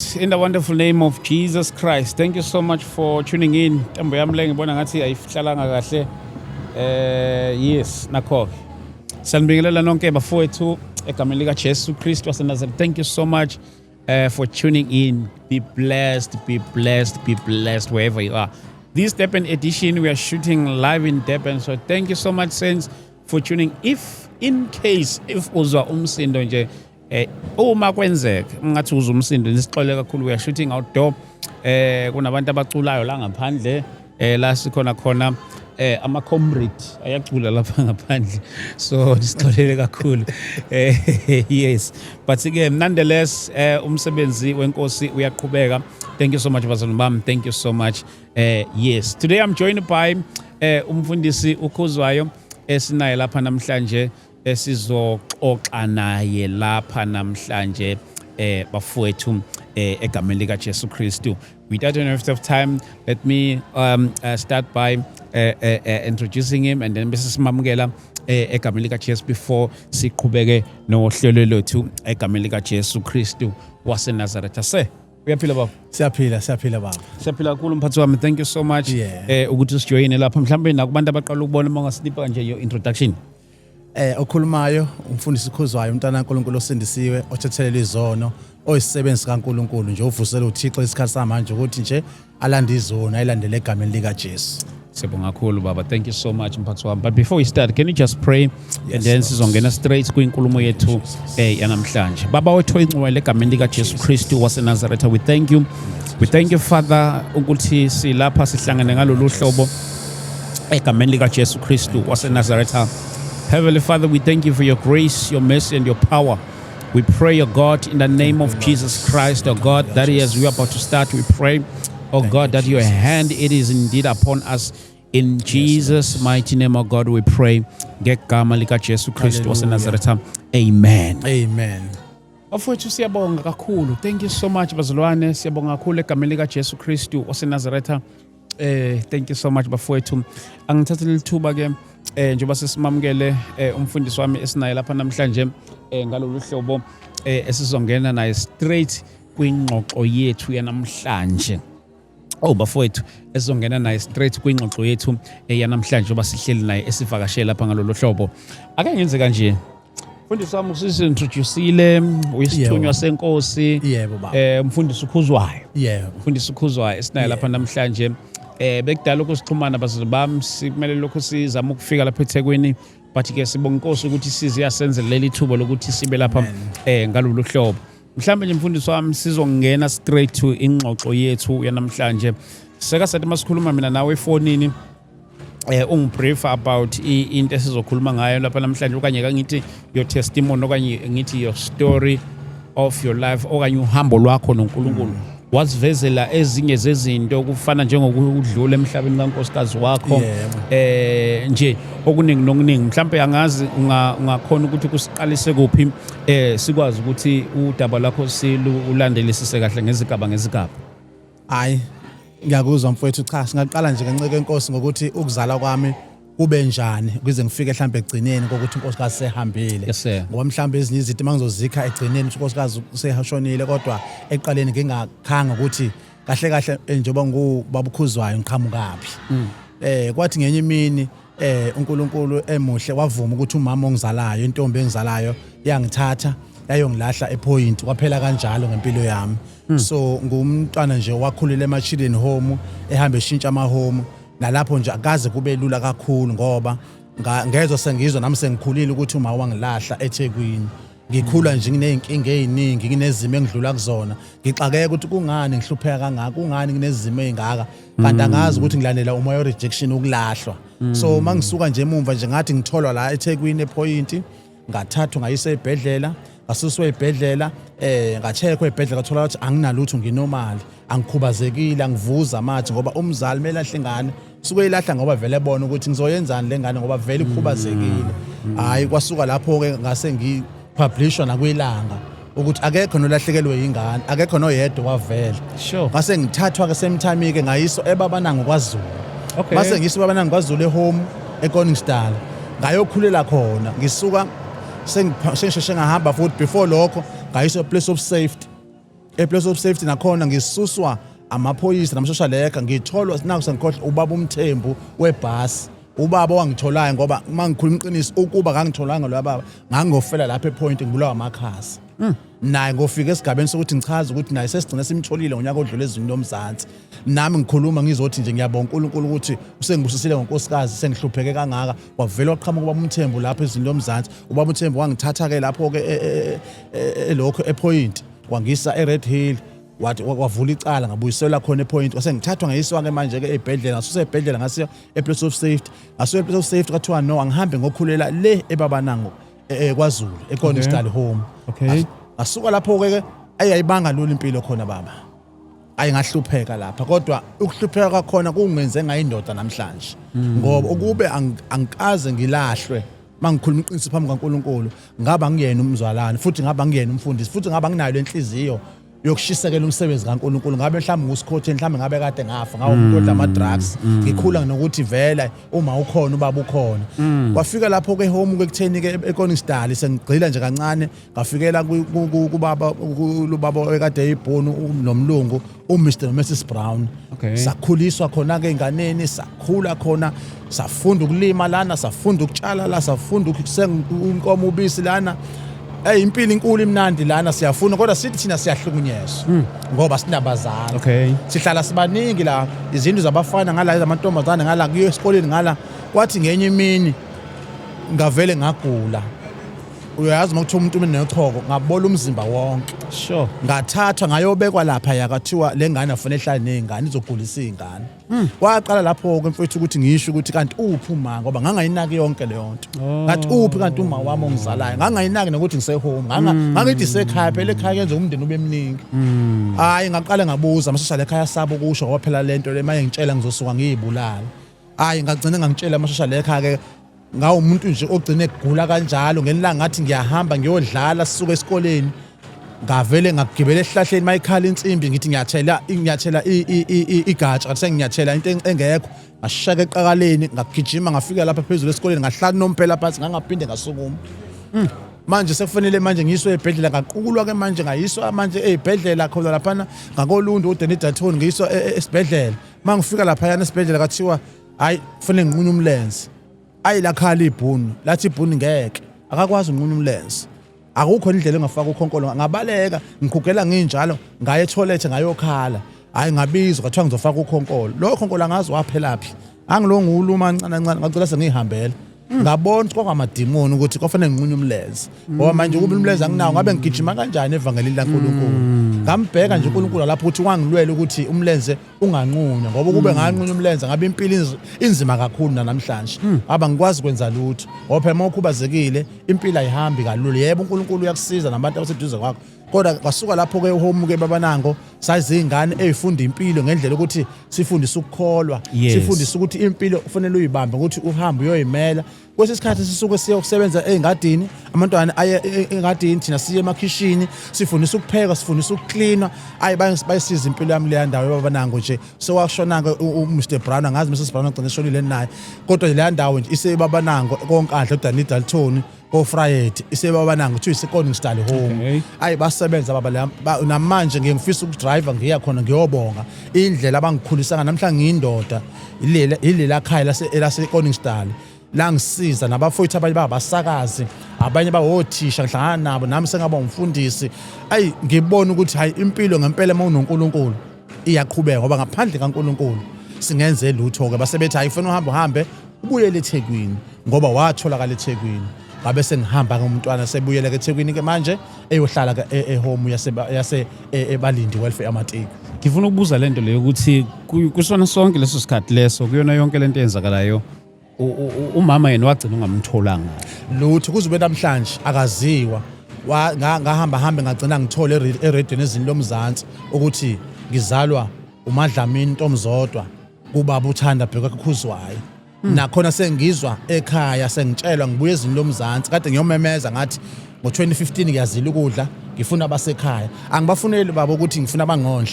greet in the wonderful name of Jesus Christ. Thank you so much for tuning in. Ntombo yami le ngibona ngathi ayihlalanga kahle. Yes, nakho ke. Sanibingelela nonke bafowethu egameni lika Jesu Kristu waseNazaretha. Thank you so much for tuning in. Be blessed, be blessed, be blessed wherever you are. This Durban edition, we are shooting live in Durban. So thank you so much, saints, for tuning. If in case, if uzwa umsindo nje, uma kwenzeka ungathi uzwa umsindo, nisixolele kakhulu. We are shooting outdoor. Kunabantu abaculayo la ngaphandle, la sikhona khona, ama comrade ayacula lapha ngaphandle, so nisixolele kakhulu. Yes, but ke nonetheless, umsebenzi wenkosi uyaqhubeka. Thank you so much, bazalwane bami. Thank you so much. Yes, today I'm joined by umfundisi uKhuzwayo esinaye lapha namhlanje, esizoxoxa naye lapha namhlanje, bafowethu, egameni lika Jesu Kristu. Without any waste of time, let me start by introducing him and then bese simamukela egameni lika Jesu before siqhubeke nohlelo lwethu egameni lika Jesu Kristu waseNazaretha. Se uyaphila, baba? Siyaphila, siyaphila, baba. Siyaphila kakhulu, mphathi wami. Thank you so much ukuthi usijoyine lapha. Mhlawumbe nakubantu abaqala ukubona, uma ungasinipha nje your introduction. Okhulumayo umfundisi Khuzwayo, umntana kaNkulunkulu osindisiwe, othethelelwe izono, oyisisebenzi kaNkulunkulu nje, uvusela uThixo isikhathi samanje ukuthi nje alande izono ayilandele egameni lika Jesu. Siyabonga kakhulu, baba. Thank you so much, mphathi wami. But before we start, can you just pray and then Lord. Sizongena straight kwinkulumo yethu yanamhlanje. Baba wethu oyingcwele, egameni lika Jesu Kristu waseNazaretha, we thank you. We thank you, Father, ukuthi silapha sihlangene ngalolu hlobo egameni lika Jesu Kristu waseNazaretha. Heavenly Father, we thank you for your grace, your mercy and your power. We pray, O God, in the name of Jesus Christ, O God, that as we are about to start, we pray, oh God, that your hand it is indeed upon us. In Jesus' mighty name, oh God, we pray. Ngegama lika Jesu Kristu waseNazaretha. Amen. Amen. Bafowethu, siyabonga kakhulu. Thank you so much, bazalwane. Siyabonga kakhulu egameni lika Jesu Kristu waseNazaretha. Thank you so much, bafowethu. Angithathe lithuba ke, njengoba sesimamukele umfundisi wami esinaye lapha namhlanje ngalolu hlobo, esizongena naye straight kwingxoxo yethu yanamhlanje. Oh bafowethu, esizongena naye straight kwingxoxo yethu yanamhlanje njengoba sihleli naye esivakashela lapha ngalolu hlobo. Ake ngenze kanje. Mfundisi wami, usisi-introduceile, uyisithunywa senkosi. Yebo, baba. Umfundisi uKhuzwayo. Yebo. Umfundisi uKhuzwayo esinaye lapha namhlanje. Bekudala ukusixhumana, bazali bami, sikumele lokhu sizama ukufika lapha eThekwini, but ke sibonga inkosi ukuthi size yasenzela leli thuba lokuthi sibe lapha ngalolu hlobo. Mhlawumbe nje, mfundisi wami, sizongena straight to ingxoxo yethu yanamhlanje. Seka sathi masikhuluma mina nawe efonini, ungibrief about into esizokhuluma ngayo lapha namhlanje, okanye kangithi your testimony, okanye ngithi your story of your life, okanye uhambo lwakho noNkulunkulu, wasivezela ezinye zezinto kufana njengokudlula emhlabeni kankosikazi wakho. Nje okuningi nokuningi. Mhlambe angazi ungakhona ukuthi kusiqalise kuphi, sikwazi ukuthi udaba lwakho silulandelisise kahle ngezigaba ngezigaba. Hayi, ngiyakuzwa, mfowethu. Cha, singaqala nje ngenceku enkosi ngokuthi ukuzala kwami kube njani kuze ngifike mhlambe egcineni kokuthi unkosikazi sehambile. Yes, sir. Ngoba mhlambe ezinye izinto mangizozikha egcineni ukuthi unkosikazi sehashonile, kodwa ekuqaleni ngingakhanga ukuthi kahle kahle, njengoba ngubaba uKhuzwayo, ngiqhamukaphi. Kwathi ngenye imini uNkulunkulu emuhle wavuma ukuthi umama ongizalayo, intombi engizalayo, yangithatha yayongilahla ePoint. Kwaphela kanjalo ngempilo yami. So ngumntwana nje wakhulela ema-children home, ehamba eshintsha ama-home, nalapho nje akaze kube lula kakhulu ngoba ngezwa sengizwa nami sengikhulile ukuthi uma wangilahla eThekwini. Ngikhula nje nginey'nkinga ey'ningi, nginezimo engidlula kuzona, ngixakeka ukuthi kungani ngihlupheka kangaka, kungani nginezimo ey'ngaka, kanti angazi ukuthi ngilandela umoya rejection, ukulahlwa. So uma ngisuka nje emumva nje, ngathi ngitholwa la eThekwini ePoint, ngathathwa ngayiswa ey'bhedlela, ngasuswa ey'bhedlela, ngacheckwa ey'bhedlela, ngathola ukuthi anginalutho, nginormal, angikhubazekile, angivuza amathe, ngoba umzali kumele ahle ingane suke ilahla ngoba vele ebona ukuthi ngizoyenzani le ngane ngoba vele ikhubazekile. Hhayi, kwasuka lapho-ke ngase ngipublishwa nakwiLanga ukuthi akekho nolahlekelwe yingane, akekho noyedwa wavela. Ngase ngithathwa-ke same time-ke ngayiswa eBabanango kwaZulu. Mase ngiswa eBabanango kwaZulu ehome eKoningsdal, ngayokhulela khona. Ngisuka sengisheshe ngahamba futhi. Before lokho ngayiswa place of safety. E-place of safety nakhona ngisuswa amaphoyisa namasosha leka, ngitholwa naku sengikhohlwa ubaba uMthembu webhasi, ubaba owangitholayo, ngoba uma ngikhuluma iqiniso, ukuba ngangitholanga lo baba, ngangofela lapha ePoint, ngibulawa amakhasi. Naye ngofika esigabeni sokuthi ngichaze ukuthi naye sesigcine simtholile ngonyaka odlule ezweni lomzansi. Nami ngikhuluma ngizothi nje ngiyabonga uNkulunkulu ukuthi usengibusisile ngonkosikazi, sengihlupheke kangaka, wavela waqhamuka ubaba uMthembu lapha ezweni lomzansi. Ubaba uMthembu wangithatha-ke lapho-ke elokho ePoint, wangisa e-Red Hill, wathi wavula icala, ngabuyiselwa khona ePoint, kwase ngithathwa ngayiswa-ke manje-ke ey'bhedlela, ngasusa ey'bhedlela ngasiya e-place of safety. Ngasuka e-place of safety kwathiwa no, angihambe ngokhulela le eBabanango, kwaZulu, eKoningsdal Home. Ngasuka lapho-ke ke, ayayibanga lula impilo khona baba, ayi ngahlupheka lapha, kodwa ukuhlupheka kwakhona kungenze ngayindoda namhlanje, ngoba ukube angikaze ngilahlwe, mangikhuluma iqiniso phambi kaNkulunkulu, ngaba ngiyena umzwalane, futhi ngaba ngiyena umfundisi, futhi ngaba nginayo lenhliziyo yokushisekela umsebenzi kaNkulunkulu, ngabe mhlawumbe ngusikhotheni, mhlawumbe ngabe kade ngafa, ngabe umuntu odla ama-drugs. Ngikhula nokuthi vele uma ukhona ubaba ukhona. Kwafika lapho ke home ke kutheni ke eKoningsdal, sengigxila nje kancane, ngafikela kubaba, kulubaba ekade eyibhunu nomlungu, uMr no Mrs Brown. Sakhuliswa khona ke enganeni, sakhula khona, safunda ukulima lana, safunda ukutshala la, safunda ukusenga inkomo ubisi lana. Hey, impilo inkulu, imnandi lana, siyafuna, kodwa sithi thina siyahlukunyezwa ngoba sinabazali. Sihlala sibaningi la, izindlu zabafana ngala, ezamantombazane ngala, kuyo esikoleni ngala. Kwathi ngenye imini ngavele ngagula, uyazi uma kuthiwa umuntu unochoko, ngabola umzimba wonke. Ngathathwa ngayobekwa lapha, yakathiwa le ngane afanele ihlale ney'ngane, izogulisa iy'ngane. Kwaqala lapho-ke mfowethu ukuthi ngisho ukuthi kanti uphi uma, ngoba ngangayinaki yonke leyo nto. Ngathi uphi kanti uma wami ongizalayo? Ngangayinaki nokuthi ngisehome, ngangithi isekhaya phela, ekhaya kenze umndeni ube mningi. Hhayi, ngaqale ngabuza amasosha ekhaya, sabo ukusho, ngoba phela lento le maye ngitshela ngizosuka ngiyibulala. Hhayi, ngagcina ngangitshela amasosha ekhaya-ke, ngawumuntu nje ogcine egula kanjalo. Ngelanga ngathi ngiyahamba ngiyodlala, sisuka esikoleni, ngavele ngagibela esihlahleni, mayikhala insimbi, ngithi ngiyathela igatsha, ngathi senginyathela into engekho, ngashaka eqakaleni, ngagijima ngafika lapha phezulu esikoleni, ngahlala nomphela phansi, ngangaphinde ngasukuma. Manje sekufanele manje ngiyiswe ebhedlela, ngaqukulwa ke manje, ngayiswa manje ey'bhedlela khona laphana ngakoLundi, uDanny Dalton, ngiyiswa esibhedlela. Uma ngifika laphayana esibhedlela kwathiwa hhayi, kufanele nginqunywe umlenze. Ayi, lakhala ibhunu, lathi ibhunu ngeke, akakwazi unqunya umlenze, akukho indlela engafaka ukhonkolo. Ngabaleka ngikhugela nginjalo, ngaye etoilet ngayokhala. Hayi, ngabizwa, kwathiwa ngizofaka ukhonkolo. Lo khonkolo angazi waphelaphi, angilo ngiwuluma kancane kancane, ngacela sengihambela, ngabona ukuthi kwakwamadimoni, ukuthi kwafanele nginqunywe umlenze, ngoba manje ukuba umlenze anginawo, ngabe ngigijima kanjani evangelini laNkulunkulu? Ngambheka nje uNkulunkulu lapho ukuthi wangilwela ukuthi umlenze unganqunywa, ngoba ukube nganqunywa umlenze, ngabe impilo inzima kakhulu namhlanje, aba ngikwazi kwenza lutho, ngoba phela uma ukhubazekile impilo ayihambi kalula. Yebo, uNkulunkulu uyakusiza nabantu abaseduze kwakho, kodwa kwasuka lapho ke home ke babanango, sayizingane ezifunda impilo ngendlela ukuthi sifundise ukukholwa, sifundise ukuthi impilo kufanele uyibambe ukuthi uhambe uyoyimela. Kwesinye isikhathi sisuke siye ukusebenza ey'ngadini, abantwana aye engadini, thina siye emakhishini, sifundisa ukupheka, sifundisa ukuklina. Ayi, bayisiza impilo yami leya ndawo yababanango nje. Sewashona-ke uMr Brown, angazi Mrs Brown agcine eshonile naye, kodwa leya ndawo nje isebabanango koNkandla, uDanny Dalton, koFriday, isebabanango, kuthiwa iseKoningsdal Home. Ayi, basebenza baba namanje ngiye ngifisa ukudrive ngiya khona ngiyobonga indlela abangikhulisa namhla ngiyindoda. Ilela khaya lase Koningsdal langisiza, nabafowethu abanye babasakazi, abanye bawothisha, ngihlangana nabo, nami sengaba umfundisi. Ayi, ngibona ukuthi hayi, impilo ngempela uma unoNkulunkulu iyaqhubeka, ngoba ngaphandle kaNkulunkulu singenze lutho ke. Basebethi hayi, ufuna uhambe, uhambe ubuyele eThekwini, ngoba watholakala eThekwini. Ngabe sengihamba ke, umntwana sebuyele ke eThekwini ke manje, eyohlala ke ehome yase ebalindi welfare amatiko. Ngifuna ukubuza lento leyo ukuthi kusona sonke leso sikhathi leso, kuyona yonke lento eyenzakalayo, umama yena wagcina ungamtholanga? Lutho, kuze ube namhlanje akaziwa. Ngahamba hambe, ngagcina ngithole eredweni ezini lomzansi ukuthi ngizalwa uMadlamini Ntomzodwa kubaba uThanda Bheka Khuzwayo. Nakhona sengizwa ekhaya sengitshelwa, ngibuye ezini lomzansi kade ngiyomemeza, ngathi ngo-2015 ngiyazila ukudla, ngifuna abasekhaya. Angibafuneli baba ukuthi ngifuna abangondle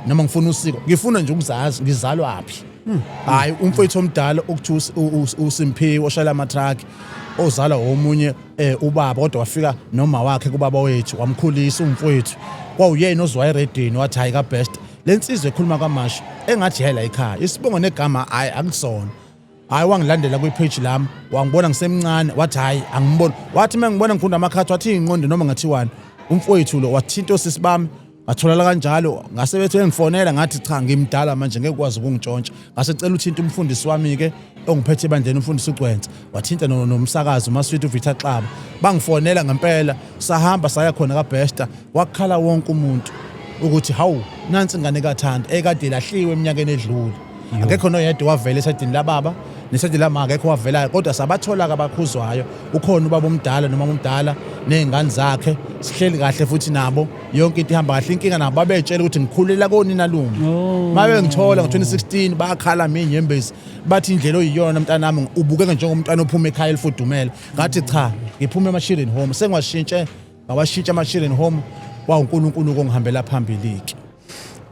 noma ngifuna usiko, ngifuna nje ukuzazi ngizalwaphi. Hayi, umfowethu omdala okuthi uSimphiwe oshayela ama-truck, ozalwa omunye ubaba, kodwa wafika noma wakhe kubaba wethu, wamkhulisa umfowethu. Kwawuyena ozwa eredini wathi hayi kaBest le nsizwa ekhuluma kwamashu engathi yayila ekhaya isibongo negama hayi akusona. Hayi wangilandela kwi-page lami wangibona ngisemncane wathi hayi angimboni, wathi uma ngibona ngifunda amakhathi wathi iy'nqondo noma ngathiwani umfowethu lo wathinta osisi bami ngatholala kanjalo ngase bethi engifonela ngathi cha ngimdala manje ngeke ukwazi ukungitshontsha ngase cela uthinta umfundisi wami-ke ongiphethe ebandleni umfundisi uGcwensa wathinta nomsakazi uMaswiti uVictor Xaba bangifonela ngempela sahamba saya khona kaBester wakhala wonke umuntu ukuthi hawu nansi ingane kaThanda ekade ilahliwe eminyakeni edlule akekho noyedwa wavela esayidini lababa nesayidini lama akekho wavelayo kodwa sabathola-ke abakhuzwayo ukhona ubaba omdala noma omdala ney'ngane zakhe sihleli kahle futhi nabo yonke into ihamba kahle inkinga nabo babetshela ukuthi ngikhulela konina lume oh. mabe ngithola ngo-2016 bakhala mina inyembezi bathi indlela oyiyona mntanami ubukeka njengomntwana ophuma ekhaya elifudumele ngathi cha ngiphume ema-children home sengiwashintshe ngawashintsha ama-children home wawunkulunkulu kongihambela phambili-ke.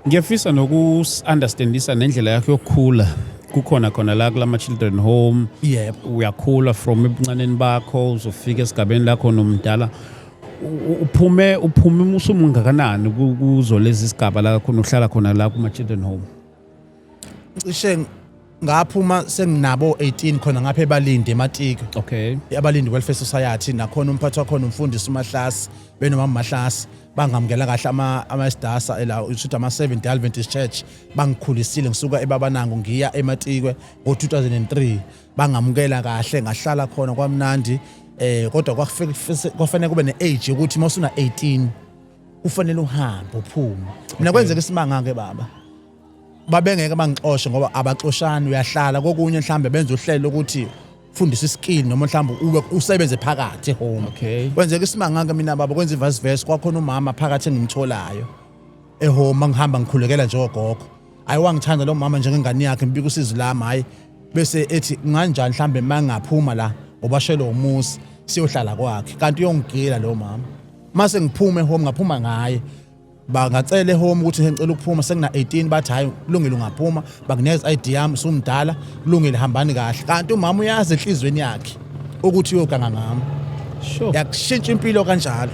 Ngiyafisa noku-understandisa nendlela yakho yokukhula kukhona khona la kulama children home. Yebo. Uyakhula from ebuncaneni bakho uzofika esigabeni lakho nomdala uphume uphume usumungakanani kuzo lezi sigaba la khona uhlala khona la kuma children home? Cishe ngaphuma senginabo 18 khona ngapha ebalindi ematiki. Okay. Abalindi Welfare Society nakhona umphathi wakhona umfundisi uMahlasi benomama Mahlasi bangamukela kahle ama ama-SDASA ela ushuthi ama Seventh Day Adventist Church bangikhulisile ngisuka eBabanango ngiya eMatikwe ngo-2003 bangamukela kahle ngahlala khona kwamnandi kodwa kwafika kwafanele kube ne-age yokuthi uma usuna 18 kufanele uhambe uphume. Mina kwenzeka isimanga ke baba, babengeke bangixoshe ngoba abaxoshani, uyahlala kokunye mhlambe benza uhlelo ukuthi fundisa iskill noma mhlambe ube usebenze phakathi ehome. Okay. Kwenzeka isimanga ke mina baba, kwenza i-vice versa, kwakhona umama phakathi engimtholayo ehome ngihamba ngikhulekela nje ogogo. Hayi wangithanda lo mama njengengane yakhe, ngibika usizi lami hayi bese ethi kunganjani mhlambe mangaphuma la ngobashelwa umuzi siyohlala kwakhe, kanti uyongigila lo mama. Mase ngiphume ehome ngaphuma ngaye bangacela ehome ukuthi ngicela ukuphuma sengina 18, bathi hayi kulungile ungaphuma, bakunikeza ID yami sumdala kulungile hambani kahle. Kanti umama uyazi enhlizweni yakhe ukuthi uyoganga ngami. Sure. Yakushintsha impilo kanjalo,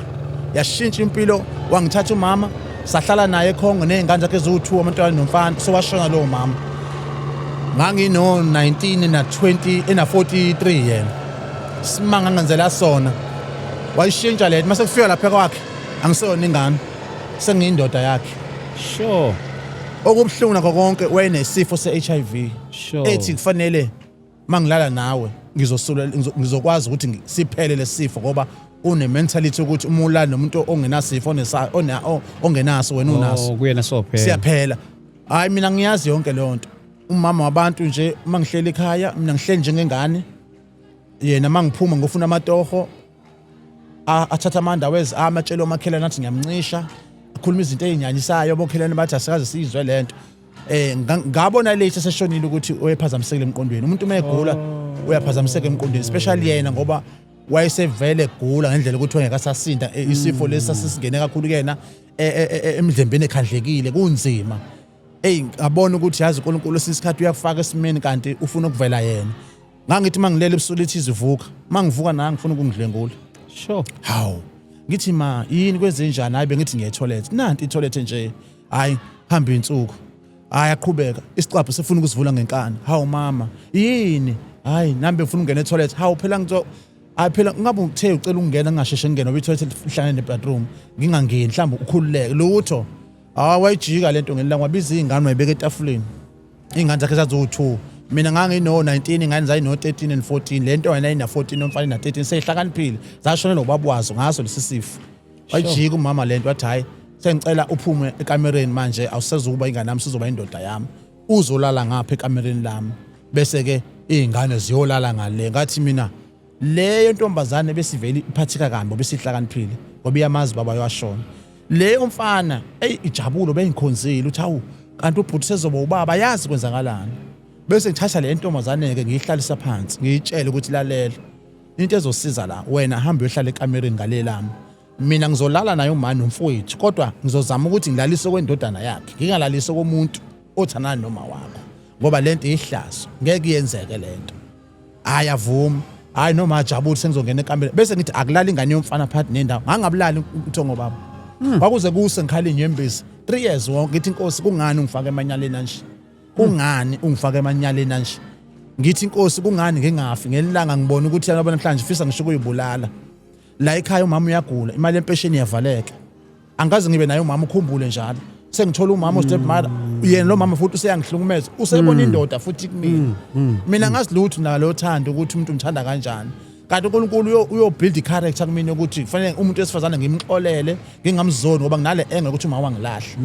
yashintsha impilo. Wangithatha umama sahlala naye eKhongo nezingane zakhe eziwu-2 abantwana nomfana, sewashona lowo mama ngangino 19 na 20 ena 43 yena. Simanga ngenzela sona wayishintsha lento mase kufika lapha kwakhe angiseyona ingane sengiyindoda yakhe. Sure. Okubuhlungu nakho konke wayenesifo se-HIV. Sure. Ethi kufanele mangilala nawe ngizosula ngizokwazi ukuthi siphele lesifo ngoba une mentality ukuthi uma ulala nomuntu ongenasifo ongenaso wena unaso. Oh, kuyena sophela. Siyaphela. Hayi mina ngiyazi yonke leyo nto. Umama wabantu nje uma ngihleli ekhaya mina ngihleli njengengane. Yena mangiphuma ngofuna amatoho athatha amandawezi ami atshele omakhelwane athi ngiyamncisha, akhuluma izinto ey'nyanyisayo abokhelwane bathi asikaze siyizwe le nto. Ngabona late eseshonile ukuthi uyephazamisekile emqondweni. Umuntu uma egula uyaphazamiseka emqondweni, especially yena ngoba wayesevele egula ngendlela ukuthi wayengeke asasinda. Isifo lesi sasisingene kakhulu kuyena emdlembeni ekhandlekile kunzima. Eyi ngabona ukuthi yazi uNkulunkulu esinye isikhathi uyakufaka esimeni kanti ufuna ukuvela yena. Ngangithi mangilele ebusuku lithi izivuka, mangivuka nami ngifuna ukungidlwengula. Sure. Hawu. Ngithi ma yini kwenzenjani? Hayi bengithi ngiye toilet. Nanti i-toilet nje. Hayi hamba insuku. Hayi aqhubeka isicabha sifuna ukusivula ngenkani. Hawu mama yini? Hayi nami bengifuna ukungena e-toilet. Hawu phela ngitho hayi phela ngabe uthe ucela ukungena ngingasheshe ngingena ngoba i-toilet ihlangene ne-bathroom ngingangeni mhlawumbe ukhululeke lutho. Hayi wayijika lento ngelanga wabiza izingane wayibeka etafuleni. Iy'ngane zakhe zaziwu-2 mina ngangino-19 ingane zayino-13 and 14 le nto yena ina-14 omfana ina-13 seyihlakaniphile zashonelwa ubaba wazo ngaso lesi sifo. Wayijika umama lento wathi hhayi sengicela uphume ekamereni manje awusezukuba ingane yami sizoba indoda yami uzolala ngapha ekamereni lami bese-ke iy'ngane ziyolala ngale. Ngathi mina leyo ntombazane besivele iphatheka kambi besihlakaniphile ngoba iyamazi baba yashona. Leyo mfana eyi ijabulo bengikhonzile uthi hawu kanti ubhuti sezoba ubaba yazi kwenzakalani. Bese ngithatha le ntombazane ke ngiyihlalisa phansi ngiyitshele ukuthi lalela into ezosiza la wena hamba uyohlala ekamereni ngale lami mina ngizolala naye umama nomfowethu kodwa ngizozama ukuthi ngilalise kwendodana yakhe ngingalalise komuntu othandana noma wakho ngoba lento ihlazo ngeke iyenzeke lento. Hayi avuma hayi noma ajabule sengizongena ekamereni bese ngithi akulala ingane yomfana phakathi nendawo ngangabulali uthongo baba. Kwakuze kuse ngikhala inyembezi 3 years wonke, ngithi inkosi kungani ungifake emanyaleni kanje, kungani ungifake emanyaleni kanje? Ngithi inkosi kungani ngingafi ngelanga ngibona ukuthi yabo namhlanje fisa ngisho ukuyibulala. La ekhaya umama uyagula, imali yempesheni iyavaleka, angikaze ngibe naye umama, ukhumbule njalo sengithola umama o-step mother. Yena lo mama futhi useyangihlukumeza, usebona indoda futhi kumina. Mina ngazi lutho nalo thando ukuthi umuntu umthanda kanjani, kanti uNkulunkulu uyo-build i-character kumina ukuthi kufanele umuntu wesifazane ngimxolele, ngingamzoni, ngoba nginale anger ukuthi umama wangilahla.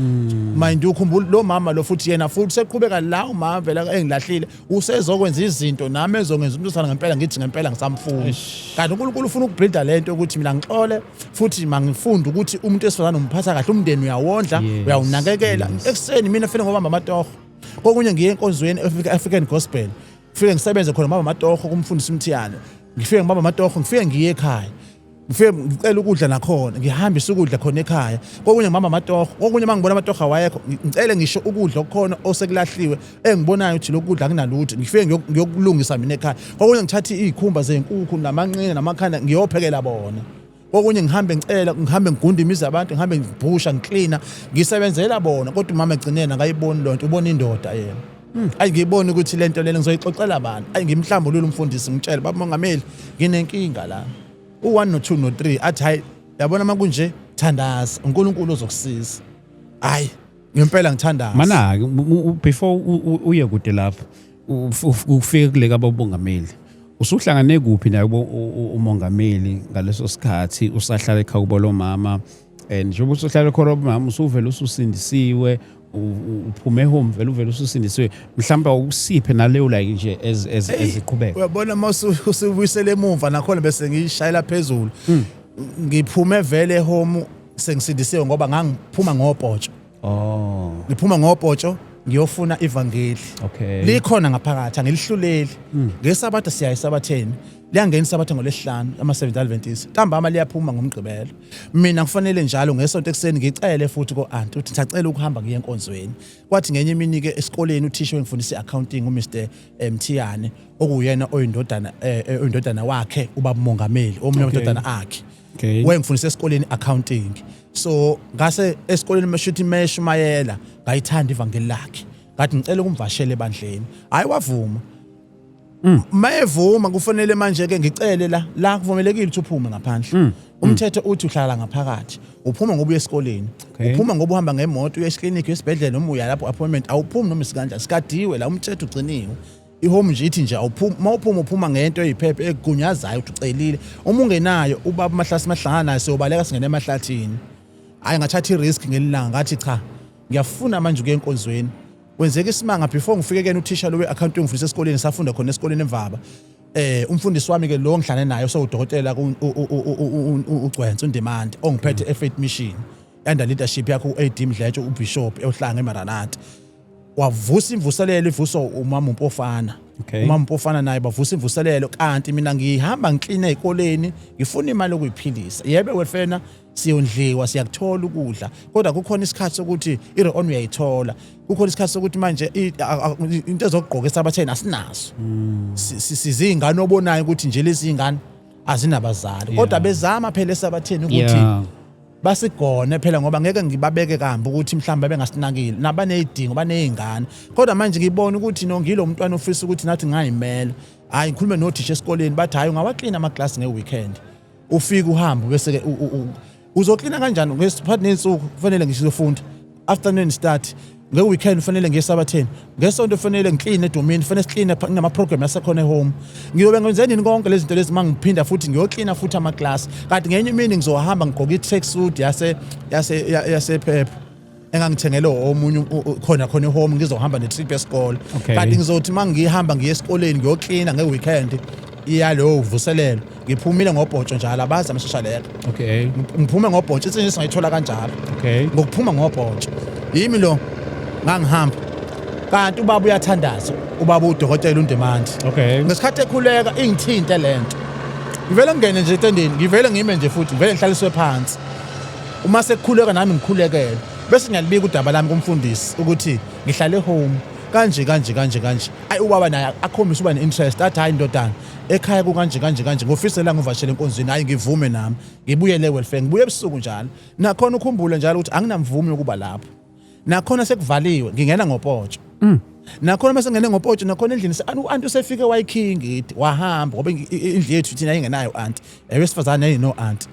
Mind you, ukhumbula lo mama lo futhi yena futhi seqhubeka la umama vela engilahlile, usezokwenza izinto nami ezongenza umuntu osana ngempela, ngithi ngempela ngisamfuna. Kanti uNkulunkulu ufuna ukubuilda lento ukuthi mina ngixole futhi mangifunde ukuthi umuntu wesifazane umphatha kahle, umndeni uyawondla, uyawunakekela. Ekuseni mina fanele ngobamba amatoho, kokunye ngiye enkonzweni African Gospel, ngifike ngisebenze khona, ngibamba amatoho kumfundisi uMthiyane, ngifike ngibamba amatoho, ngifike ngiye ekhaya, ngifike ngicela ukudla nakhona, ngihambise ukudla khona ekhaya. Kokunye ngibamba amatoho, kokunye uma ngibona amatoho awayekho, ngicele ngisho ukudla okukhona osekulahliwe engibonayo ukuthi lokhu kudla akunalutho, ngifike ngiyokulungisa mina ekhaya. Kokunye ngithathe iy'khumba zey'nkukhu namanqina namakhanda ngiyophekela bona. Kokunye ngihambe ngicela, ngihambe ngigunda imizi yabantu, ngihambe ngibhusha, ngiklina, ngisebenzela bona. Kodwa umama egcineni akayiboni lonto, ubona indoda yena. Ayi, ngiyibona ukuthi lento lena ngizoyixoxela abantu. Ayi, ngimhlambulule umfundisi, ngitshele, baba mongameli, nginenkinga la, u-1 no-2 no-3. Athi hayi, yabona uma kunje thandaza, uNkulunkulu ozokusiza. Hayi, ngempela ngithandaza. Mana before uye kude lapho, ufike kule kababongameli, usuhlangane kuphi naye umongameli ngaleso sikhathi usahlala ekhaya kubo lo mama? And njengoba usuhlala ekhaya mama, usuvele ususindisiwe, uphume home vele, uvele ususindisiwe, mhlawumbe awusiphe naleyo like nje as eziqhubeka. Uyabona uma usubuyisele emuva nakhona bese ngiyishayela phezulu. Ngiphume vele ehome sengisindisiwe, ngoba ngangiphuma ngopotsho. Ngiphuma ngopotsho ngiyofuna ivangeli. Likhona ngaphakathi, angilihluleli. Ngesabatha siya esabatheni, liyangena isabatha ngolwesihlanu, ama-Seventh Adventist, ntambama liyaphuma ngomgqibelo. Mina kufanele njalo ngesonto ekuseni ngicele futhi ko-anti ukuthi ngisacela ukuhamba ngiye enkonzweni. Kwathi ngenye imini-ke esikoleni uthisha wengifundisa i-accounting, uMr Mthiyane, okuyena oyindodana oyindodana wakhe ubaba umongameli, omunye wamadodana akhe, wayengifundisa esikoleni accounting. So ngase esikoleni meshuthi meshumayela, ngayithanda ivangeli lakhe, ngathi ngicela ukumvashela ebandleni. Hayi, wavuma. Mayevuma, kufanele manje ke ngicele la la kuvumelekile ukuthi uphume ngaphandle. Umthetho uthi uhlala ngaphakathi, uphuma ngoba uya esikoleni, uphuma ngoba uhamba ngemoto uya eklinikhi, esibhedlela, noma uya lapho appointment. Awuphumi noma isikanjani, sikadiwe la, umthetho ugciniwe. Ihome nje ithi nje awuphumi, uma uphuma uphuma ngento eyiphepha egunyazayo ukuthi ucelile. Uma ungenayo, ubaba Mahlasi mahlangana naye, siyobaleka singene emahlathini. Hayi, ngathatha i-risk ngelilanga, ngathi cha, ngiyafuna manje ukuya enkonzweni. Kwenzeka isimanga, before ngifike kena uthisha lo we-accounting ngifundisa esikoleni, safunda khona esikoleni emvaba, umfundisi wami ke lo ngihlane naye osewudokotela uGcwensa uNdimande, ongiphethe e-Faith Mission under leadership yakho u-AD Mdletshe, ubishop eohlanga eMaranatha, wavusa imvuselelo ivuswa umama uMpofana. Umama uMpofana naye bavusa imvuselelo, kanti mina ngihamba ngiklina ezikoleni, ngifuna imali yokuyiphilisa. Yebe wefena siyondliwa, siyakuthola ukudla, kodwa kukhona isikhathi sokuthi i-on uyayithola, kukhona isikhathi sokuthi manje into ezokugqoka esabatheni asinazo. Sizingane obonayo ukuthi nje lezi ingane azinabazali, kodwa bezama phela esabatheni ukuthi basigone phela, ngoba ngeke ngibabeke kambi ukuthi mhlawumbe bengasinakile, nabanezidingo, banezingane. Kodwa manje ngibona ukuthi no, ngilo mntwana ofisa ukuthi nathi ngayimela. Hayi, ngikhulume nothisha esikoleni, bathi hayi, ungawaklina amaklasi nge-weekend, ufike uhambe, bese ke uzoklina kanjani ngesiphathi nensuku kufanele ngisizofunda afternoon start, nge-weekend kufanele ngiye esabatheni, ngesonto kufanele ngikline edomini, kufanele sikline kunama-program asekhona ehome. Ngiyobe ngenze nini konke lezi zinto lezi uma ngiphinda futhi ngiyoklina futhi amaklasi? Kanti ngenye imini ngizohamba ngigqoke i-tracksuit yasephepha engangithengele omunye khona khona ehome, ngizohamba ne-trip yesikole. Kanti ngizothi uma ngihamba ngiye esikoleni ngiyoklina nge-weekend iyalowo vuselelo, ngiphumile ngobhotsho njalo, abazi amashashaleka. Ngiphume ngobhotsho, insindiso ngayithola kanjalo, ngokuphuma ngobhotsho. Yimi lo ngangihamba, kanti ubaba uyathandaza, ubaba udokotela uNdimandi. Ngesikhathi ekhuleka ingithinte lento, ngivele ngingene nje etendeni, ngivele ngime nje futhi ngivele ngihlaliswe phansi. Uma sekukhuleka nami ngikhulekele, bese ngiyalibika udaba lami kumfundisi ukuthi ngihlale home. Kanje kanje kanje kanje. Ayi, ubaba naye akhombisa uba ne-interest, athi, "Hayi ndodana, ekhaya kukanje kanje kanje, ngofisela ngivashele enkonzweni." Hayi, ngivume nami, ngibuyele welfare, ngibuye ebusuku njalo. Nakhona ukhumbule njalo ukuthi anginamvume yokuba lapho. Nakhona sekuvaliwe, ngingena ngopotsho. Nakhona mase ngene ngopotsho, nakhona endlini u-anti usefike wayikhinga ithi wahamba, ngoba indlu yethu thina ayingenayo anti, ewesifazane ayino anti.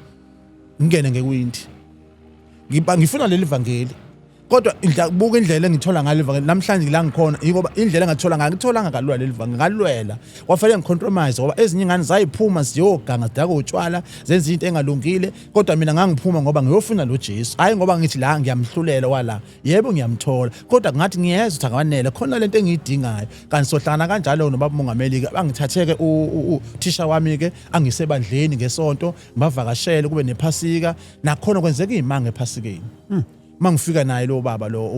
Ngingene ngewindi, ngiba ngifuna leli vangeli, kodwa buka indlela engithola ngalo ivangeli namhlanje la ngikhona, yingoba indlela engathola ngayo, ngitholanga kalula leli vangeli, ngalwela, kwafanele ngicompromise, ngoba ezinye ingane zayiphuma ziyoganga, zidaka utshwala, zenza into engalungile, kodwa mina ngangiphuma ngoba ngiyofuna lo Jesu. Hayi ngoba ngithi la ngiyamhlulela wala, yebo ngiyamthola, kodwa ngathi ngiyezwa ukuthi akawanele khona lento engiyidingayo. Kanti sohlangana kanjalo nobaba umongameli ke, bangithatheke uthisha wami ke, angisebandleni ngesonto, ngibavakashele, kube nephasika. Nakhona kwenzeka izimanga ephasikeni. Mangifika naye lo baba lo,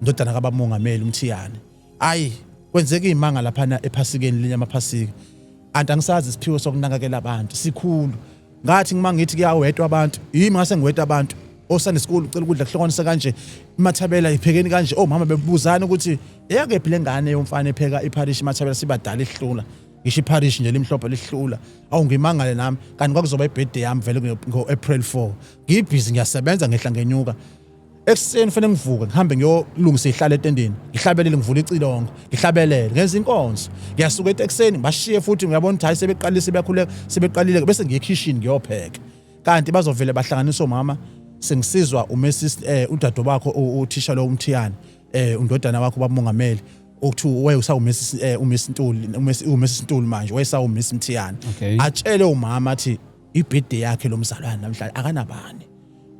ndodana kabamongameli uMthiyane, ayi, kwenzeka izimanga laphana ephasikeni linye amaphasika. Anti angisazi, isiphiwo sokunakekela abantu sikhulu. Ngathi ngima ngithi kuyawetwa abantu, yimi ngase ngiweta abantu osane school, ucela ukudla kuhlukanise kanje, imathabela iphekeni kanje. Omama bebuzana ukuthi eyakephi lengane yomfana epheka ipharishi imathabela, sibadala ihlula ngisho ipharishi nje limhlophe lihlula. Awu, ngimangale nami, kanti kwakuzoba ibirthday yami vele ngo-April 4. Ngibhizi, ngiyasebenza, ngehla ngenyuka. Ekuseni fanele ngivuke ngihambe ngiyolungisa ihlala etendeni, ngihlabelele, ngivula icilongo, ngihlabelele, ngenza inkonzo. Ngiyasuka etekseni, ngibashiye futhi, ngiyabona ukuthi hayi, sebeqalile, sebeyakhuleka, sebeqalile, bese ngiye ekhishini ngiyopheka, kanti bazovele bahlanganisa omama. Sengisizwa uMrs udade wakho, uthisha lo uMthiyane, undodana wakho bamongameli, okuthiwa wayesawu Mrs uMiss Ntuli, uMrs Ntuli manje wayesawu Miss Mthiyane. Atshele umama athi ibirthday yakhe lo mzalwane namhlanje, akanabani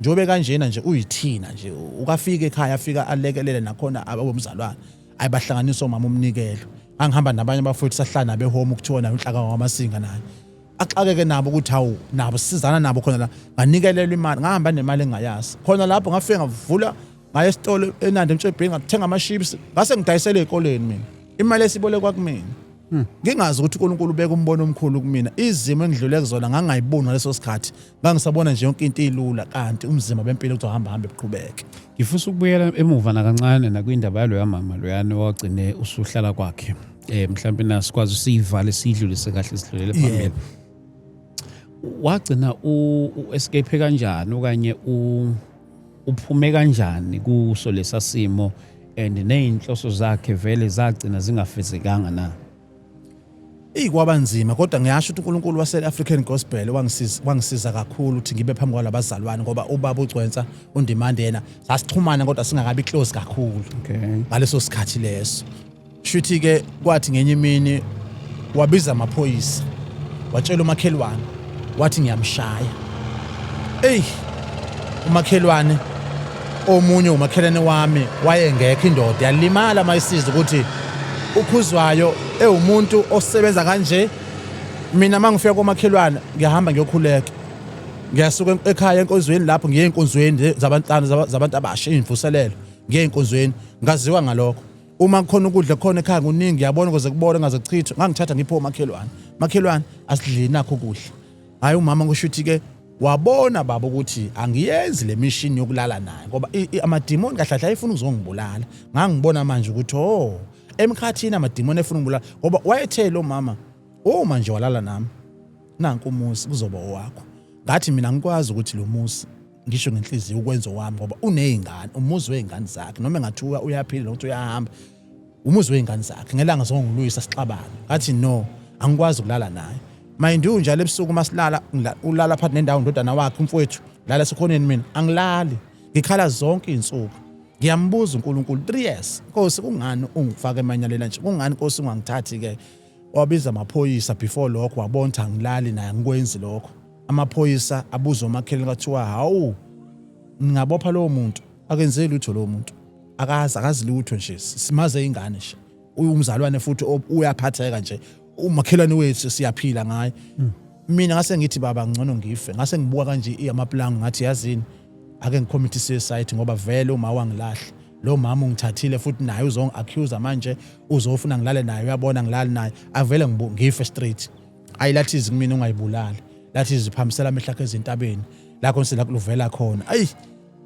njengoba kanjena nje, uyithina nje, ukafika ekhaya, afika alekelele nakhona abomzalwane. Ayibahlanganisa omama umnikelo. Angihamba nabanye abafowethu, sahlala nabo ehome, ukuthiwa nayo uNhlaka wamasinga naye axakeke nabo ukuthi hawu, nabo sisizana nabo khona la. Nganikelelwa imali, ngahamba nemali engayazi khona lapho. Ngafika ngavula, ngaya esitolo eNanda eMtshebheni, ngathenga ama-chips, ngase ngidayisele ey'koleni mina imali esibolekwa kumina, ngingazi ukuthi uNkulunkulu ubeka umbono omkhulu kumina. Izimo engidlule kuzona ngangayiboni ngaleso sikhathi, ngangisabona nje yonke into ilula, kanti umzimba bempilo kuzohamba hambe buqhubeke. Ngifisa ukubuyela emuva nakancane nakwindaba yaloya mama loyana wagcine usuhlala kwakhe. Mhlawumbe nasikwazi usiyivale, siyidlulise kahle, sidlulele phambili. Wagcina u-escape kanjani okanye uphume kanjani kuso lesa simo, and nezinhloso zakhe vele zagcina zingafezekanga na? Ikwaba nzima, kodwa ngiyasho ukuthi uNkulunkulu wase African Gospel wangisiza kakhulu ukuthi ngibe phambi kwalabazalwane, ngoba ubaba uGcwensa uNdimande yena sasixhumana, kodwa singakabi close kakhulu ngaleso sikhathi leso. Shuthi ke kwathi ngenye imini wabiza amaphoyisa, watshela umakhelwane, wathi ngiyamshaya. Ey, umakhelwane omunye, umakhelwane wami wayengekho, indoda yalimala mayisiza ukuthi uKhuzwayo ewumuntu osebenza kanje. Mina mangifika komakhelwane ngiyahamba ngiyokhuleka, ngiyasuka ekhaya enkonzweni lapho, ngiye enkonzweni zabantwana, zabantu abasha, imvuselelo, ngiye enkonzweni, ngaziwa ngalokho. Uma kukhona ukudla khona ekhaya kuningi, ngiyabona kuze kubona ngaze kuchithwe, ngangithatha ngiphe omakhelwane, "Makhelwane, asidlini nakho ukudla." Hayi, umama kusho ukuthi ke wabona baba ukuthi angiyenzi le mission yokulala naye, ngoba amadimoni kahle kahle ayefuna ukuzongibulala. Ngangibona manje ukuthi oh, emkhathini amadimoni efuna ukungibulala, ngoba wayethe lo mama, "Uma nje walala nami, nanku umuzi kuzoba owakho." Ngathi mina ngikwazi ukuthi lo muzi, ngisho ngenhliziyo, ukwenza owami, ngoba uney'ngane, umuzi wey'ngane zakhe, noma engathiwa uyaphila nokuthi uyahamba, umuzi wey'ngane zakhe, ngelanga zongilwisa sixabane. Ngathi no, angikwazi ukulala naye. Mind you, njalo ebusuku masilala, ulala phakathi nendawo ndodana wakhe umfowethu, lala esikhoneni, mina angilali, ngikhala zonke iy'nsuku. Ngiyambuza uNkulunkulu 3 years, "Nkosi, kungani ungifaka emanyaleni nje? Kungani, Nkosi, ungangithathi ke?" Wabiza amaphoyisa before lokho, wabona ukuthi angilali naye, angikwenzi lokho. Amaphoyisa abuza omakhelwane, kwathiwa, "Hawu, ngingabopha lowo muntu, akenzeli lutho lowo muntu, akazi lutho nje, simaze ingane nje, umzalwane futhi uyaphatheka nje, umakhelwane wethu, siyaphila ngaye." Mina ngase ngithi, "Baba, ngcono ngife." Ngase ngibuka kanje amaplango, ngathi, "Yazini, ake ngicommit suicide, ngoba vele uma wangilahla lo mama ungithathile futhi naye uzongi-accuse manje, uzofuna ngilale naye, uyabona ngilale naye, avele ngife straight." Ayi, lathi izwi kumina, "Ungayibulali." Lathi iziphambisela amehlo akho ezintabeni, lapho sila kuluvela khona. Ayi,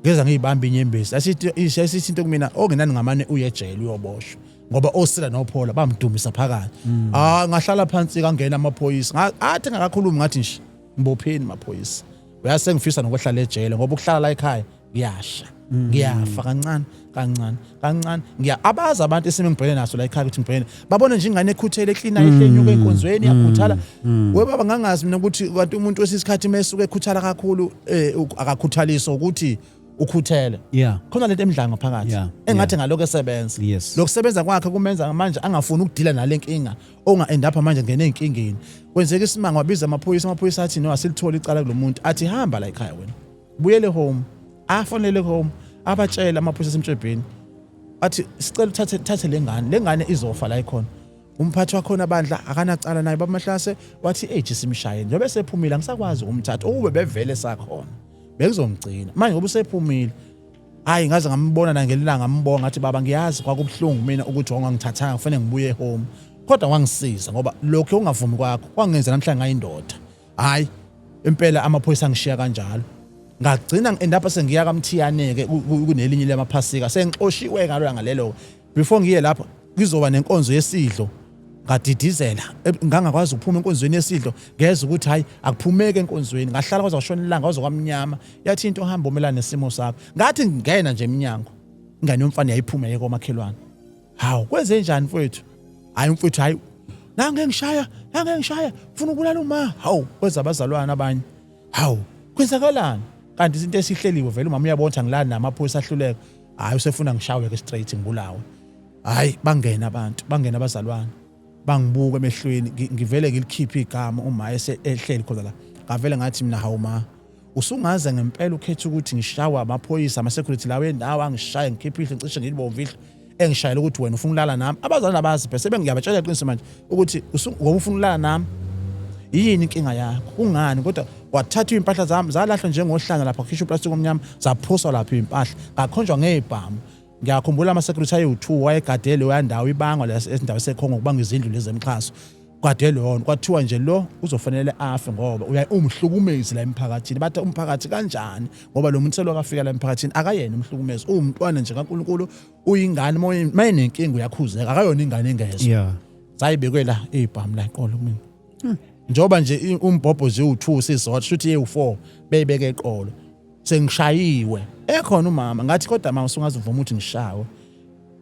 Ngeza ngiyibamba inyembezi. Asithi isithi into kumina ongenani ngamane uye ejele uyoboshwa. Ngoba osila nophola bamdumisa phakathi. Ah, ngahlala phansi kangena amaphoyisa. Athi ngakakhulumi ngathi nje ngibopheni maphoyisa. Uyase ngifisa nokuhlala ejele ngoba ukuhlala la ekhaya ngiyasha. Ngiyafa kancane kancane kancane. Ngiya abazi abantu esime ngibhekene naso la ekhaya ukuthi ngibhekene. Babona nje ingane ekhuthele eklina ehlenyuka enkonzweni yakhuthala. We baba, ngangazi mina ukuthi kanti umuntu wesisikhathi mesuke ekhuthala kakhulu akakhuthaliswa ukuthi ukhuthele. Khona lento emdlanga ngaphakathi engathi ngalokho esebenza. Lokusebenza kwakhe kumenza manje angafuni ukudila nale nkinga, onga end up manje ngene ezinkingeni. Kwenzeka isimanga, wabiza amaphoyisa, amaphoyisa athi no, asilitholi icala kulomuntu, athi hamba la ekhaya wena. Buyele home. Afonele home, abatshela amaphoyisa asemtshebheni. Athi sicela uthathe thathe lengane, lengane izofa la ikhona. Umphathi wakhona bandla akanacala naye baMahlase, wathi age simshaye njengoba esephumile angisakwazi ukumthatha, ukube bevele sakhona bekuzomgcina, manje ngoba usephumile hayi. Ngaze ngambona nangelilanga, ngambonga, ngathi baba, ngiyazi kwakubuhlungu mina ukuthi wangangithathanga kufanele ngibuye home, kodwa wangisiza ngoba lokho ungavumi kwakho kwangenza namhlanje ngayindoda. Hayi impela, amaphoyisa angishiya kanjalo, ngagcina ngi-end sengiya kaMthiyane-ke kunelinye lamaphasika, sengixoshiwe ngalo ngalelo. Before ngiye lapho kuzoba nenkonzo yesidlo, ngadidizela, ngangakwazi ukuphuma enkonzweni yesidlo, ngezwa ukuthi hayi, akuphumeki enkonzweni. Ngahlala kwaze kwashona ilanga, kwaze kwamnyama. Yathi into hamba umelana nesimo sakho. Ngathi ngingena nje eminyango, ingane yomfana yayiphuma yeke komakhelwane. Hawu, kwenze njani mfowethu? Hayi mfowethu, hayi, nange ngishaya, nange ngishaya, ufuna ukubulala uma. Hawu, kweza abazalwane abanye, hawu, kwenzakalani kanti? Izinto esihleliwe vele, umama uyabona ukuthi angilani namaphoyisa ahluleka, hayi, usefuna ngishawe ke straight ngibulawe. Hayi, bangena abantu, bangena abazalwane, bangibuka emehlweni, ngivele ngilikhiphe igama uma ehleli khona la. Ngavele ngathi mina, hawu ma, usungaze ngempela ukhetha ukuthi ngishawe amaphoyisa, ama-security lawo endawo angishaye, ngikhiphe ihlo, ngicishe ngilibomvu ihlo, engishayela ukuthi wena ufuna ukulala nami? Abazali abazi bese bengiyabatshela iqiniso manje ukuthi ngoba ufuna ukulala nami, yini inkinga yakho, kungani? Kodwa kwathathwa iy'mpahla zami, zalahlwa njengohlanga lapha, kukhishwa uplastic omnyama, zaphoswa lapho iy'mpahla, ngakhonjwa ngey'bhamu. Ngiyakhumbula ama-security ayiwu-2 wayegade leya ndawo, ibangwa esindawo esekhongo kubanga izindlu lezi zemxhaso, kade lona kwathiwa nje lo uzofanele afe ngoba uya umhlukumezi la emphakathini. Bathi umphakathi kanjani? Ngoba lo muntu selokhu afika la emphakathini akayena umhlukumezi, uwumntwana nje kaNkulunkulu, uyingane, mayinenkinga uyakhuzeka, akayona ingane engezwa. Zayibekwe la ibhamu la eqolo kumina, njengoba nje umbhobho ziwu-2 sizodwa, shuthi yewu-4 beyibeke eqolo, sengishayiwe ekhona umama. Ngathi kodwa mama, usungaze uvuma ukuthi ngishawe?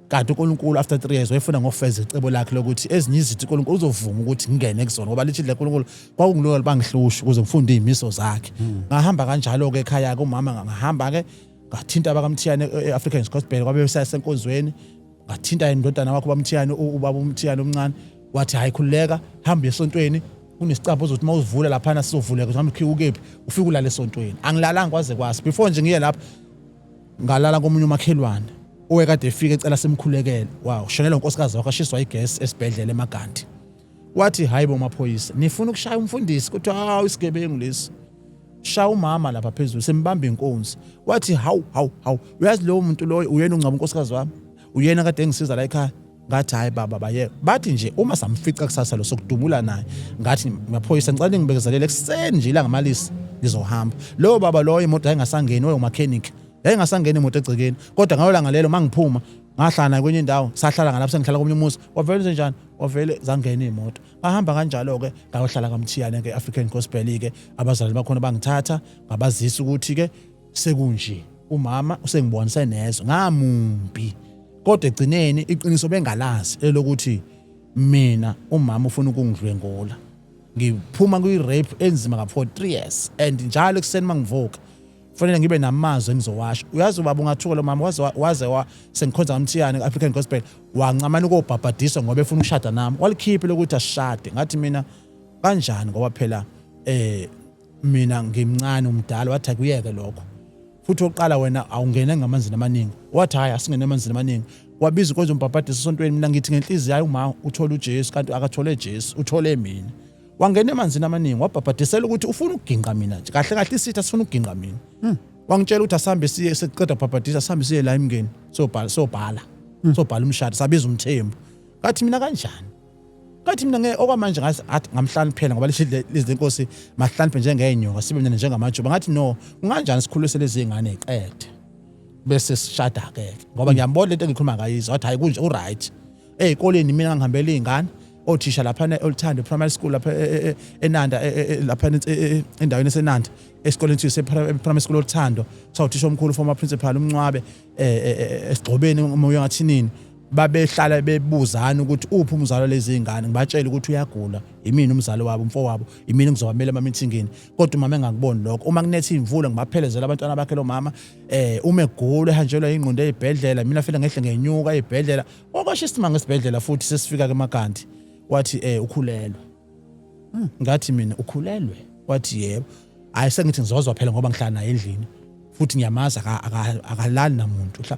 Kanti uNkulunkulu after 3 years wayefuna ngofeza icebo lakhe lokuthi ezinye izinto uNkulunkulu uzovuma ukuthi ngingene kuzona, ngoba lithi le uNkulunkulu kwakungilungela bangihlusha ukuze ngifunde izimiso zakhe. Ngahamba kanjalo ke ekhaya ke umama, ngahamba ke ngathinta abakaMthiyane e-African Gospel, kwabe sesenkonzweni, ngathinta indodana wakho baMthiyane, ubaba uMthiyane omncane, wathi hayi, khululeka, hamba esontweni, kunesicabha ozothi uma uzivula laphana sizovuleka, uhambe ukhiwe ukephi, ufike ulale esontweni. Angilalanga kwaze kwasi. Before nje ngiye lapho, ngalala komunye umakhelwane owekade efika ecela simkhulekele. Wow, shonela unkosikazi wakhe, ashiswa igesi esibhedlela eMaganti. Wathi hayi bo maphoyisa, nifuna ukushaya umfundisi? Kuthiwa hawu, isigebengu lesi, shaya umama lapha phezulu, sembamba inkunzi. Wathi hawu hawu hawu, uyazi lowo muntu loyo uyena ungcwaba unkosikazi wami, uyena kade engisiza la ekhaya. Ngathi hayi baba, bayeke, bathi nje uma samfica kusasa lo sokudubula naye. Ngathi maphoyisa, ngicela ningibekezelele, ekuseni nje ilanga malisi ngizohamba. Lowo baba loyo imoto yayingasangeni, waye umechanic, yayingasangeni imoto egcekeni, kodwa ngalo langa lelo mangiphuma ngahlala naye kwenye indawo, sahlala ngalapho, sengihlala komunye umuzi, wavele nje wavele zangena iy'moto. Ngahamba kanjalo-ke ngayohlala kaMthiyane ke African Gospel-ke, abazali bakhona bangithatha, ngabazisa ukuthi-ke sekunje, umama usengibonise nezwe ngamumbi, kodwa egcineni iqiniso bengalazi elokuthi mina umama ufuna ukungidlwengula. Ngiphuma kwi-rape enzima ka for 3 years, and njalo ekuseni mangivuka kufanele ngibe namazwi engizowasho. Uyazi ubaba, ungathuka, lo mama waze wa sengikhonza kaMthiyane African Gospel, wancamana ukobhabhadiswa ngoba efuna ukushada nami, walikhipha lokuthi asishade. Ngathi mina kanjani, ngoba phela mina ngimncane umdala? Wathi akuyeke lokho futhi, oqala wena awungene ngamanzini amaningi. Wathi hayi, asingene emanzini amaningi. Wabiza inkonzo umbhabhadiso esontweni. Mina ngithi ngenhliziyo yayo uma uthola uJesu, kanti akathole Jesu, uthole mina. Wangena emanzini amaningi, wabhabhadisela ukuthi ufuna ukuginqa mina nje kahle kahle, isitha sifuna ukuginqa mina. Wangitshela ukuthi asambe siye, sesiqeda kubhabhadisa, asambe siye la emngeni, sobhala sobhala sobhala umshado, sabiza umthembu. Ngathi mina kanjani? Ngathi mina ngeke okwamanje. Ngathi athi ngamhlaniphela ngoba lisho lizwi lenkosi, mahlaniphhe njengeenyoka, sibe mina njengamajuba. Ngathi no, kunganjani sikhulise lezi ngane iqede. Bese sishada ke, ngoba ngiyambona lento engikhuluma ngayo izwa, wathi hayi, kunje, uright. Ey'koleni mina ngihambela iy'ngane, othisha laphana Oluthando Primary School lapha eNanda, laphana endaweni eseNanda, esikoleni sethu primary school Oluthando, sawuthisha omkhulu, former principal umncwabe, esigcobeni umoya ngathinini, babehlala bebuzana ukuthi uphi umzalo lezi ngane. Ngibatshela ukuthi uyagula, imina umzali wabo, umfowabo, imina ngizobamela ema-meetingini, kodwa umama engakuboni lokho. Uma kunetha imvula ngibaphelezela abantwana bakhe lo mama. Uma egula ehanjelwa ingqondo ey'bhedlela, mina fela ngehle ngenyuka ey'bhedlela, okwasho isimanga esibhedlela. Futhi sesifika ke emakanti wathi ukhulelwe. Ngathi mina, "Ukhulelwe?" Wathi yebo. Hayi, sengithi ngizozwa phela, ngoba ngihlala naye endlini futhi ngiyamazi, akalali namuntu.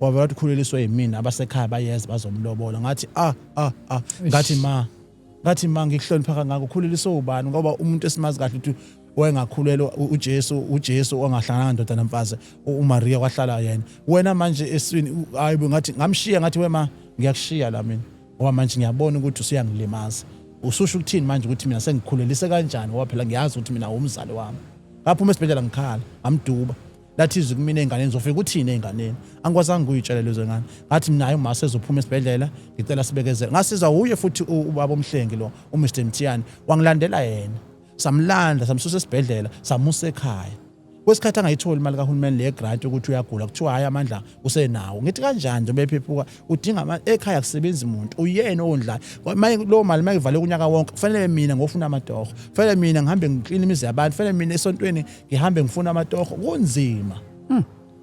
Wavela wathi ukhuleliswe yimina, abasekhaya bayeza bazomlobola. Ngathi ah ah ah, ngathi ma ngikuhlonipha kangaka, ukhuleliswe ubani? Ngoba umuntu esimazi kahle ukuthi wayengakhulelwa uJesu, uJesu ongahlangana ndoda namfazi, uMaria kwahlala yena, wena manje eswini. Hayi bo, ngathi ngamshiya, ngathi wema, ngiyakushiya la mina, ngoba manje ngiyabona ukuthi usuyangilimaza. Ususho ukuthini manje ukuthi mina sengikhulelise kanjani? Ngoba phela ngiyazi ukuthi mina umzali wami. Ngaphuma esibhedlela ngikhala, ngamduba. Lathi izwi kumina ey'nganeni, zofika uthini ey'nganeni? Angikwazanga ukuyitshela lezo ngane. Ngathi naye uma sezophuma esibhedlela, ngicela sibekezele. Ngasizwa uye futhi ubaba omhlengi lo, uMr Mthiyane, wangilandela yena. Samlanda, samsusa esibhedlela, samusa ekhaya. Kwesikhathi angayitholi imali kahulumeni le grant ukuthi uyagula, kuthiwa hhayi, amandla usenawo. Ngithi kanjani njengoba ephephuka, udinga ekhaya kusebenzi muntu, uyena owondlayo. Maye lowo mali mayivale kunyaka wonke, kufanele mina ngofuna amatoho, kufanele mina ngihambe ngiklina imizi yabantu, kufanele mina esontweni ngihambe ngifuna amatoho, kunzima.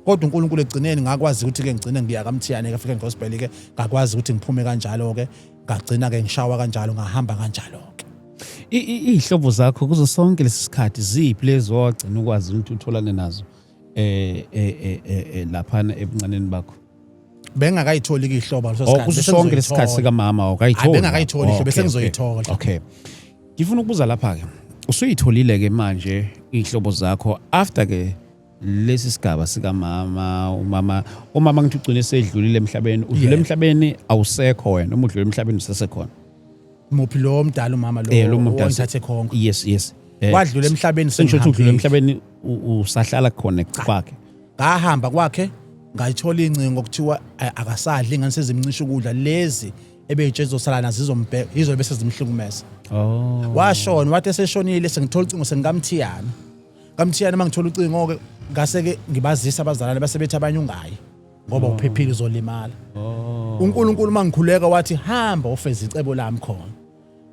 Kodwa uNkulunkulu ekugcineni ngakwazi ukuthi-ke ngigcine ngiya kaMthiyane ke-African Gospel-ke, ngakwazi ukuthi ngiphume kanjalo-ke, ngagcina-ke ngishawa kanjalo, ngahamba kanjalo-ke. Iy'hlobo zakho kuzo sonke lesi sikhathi ziphi lezo wagcina ukwazi ukuthi utholane nazo laphana ebuncaneni bakho? Bengakayitholi-ke iy'hlobo ngaleso Oh, sikhathi, kuso bese sonke lesi sikhathi ngizoyithola. sikamama awukayitholi? Hayi, bengakayitholi ihlobo, bese Okay, ngizoyithola. Okay. Ngifuna ukubuza lapha-ke, usuyitholile-ke manje iy'hlobo zakho after ke lesi sigaba sikamama, umama ngithi ugcine sedlulile emhlabeni, udlule emhlabeni awusekho wena, uma udlule emhlabeni usesekhona? Muphi lo omdala, umama lo? Lo muntu owangithathe khonke? Yes. Wadlula emhlabeni Sengisho ukuthi udlule sengihambile. emhlabeni usahlala khona kwakhe? Ngahamba kwakhe, ngayithola incingo, kuthiwa akasadli, ingane sezimncisha ukudla, lezi ebeyitshe zizosala nazo zizombheka, yizo bese zimhlukumeza. Washona, wathi eseshonile sengithola ucingo sengikamthiyana kamthiyana. Uma ngithola ucingo-ke, ngase-ke ngibazisa abazalwane, base bethi abanye ungayi ngoba uphephile, uzolimala. UNkulunkulu uma ngikhuleka wathi hamba ufeze icebo lami khona.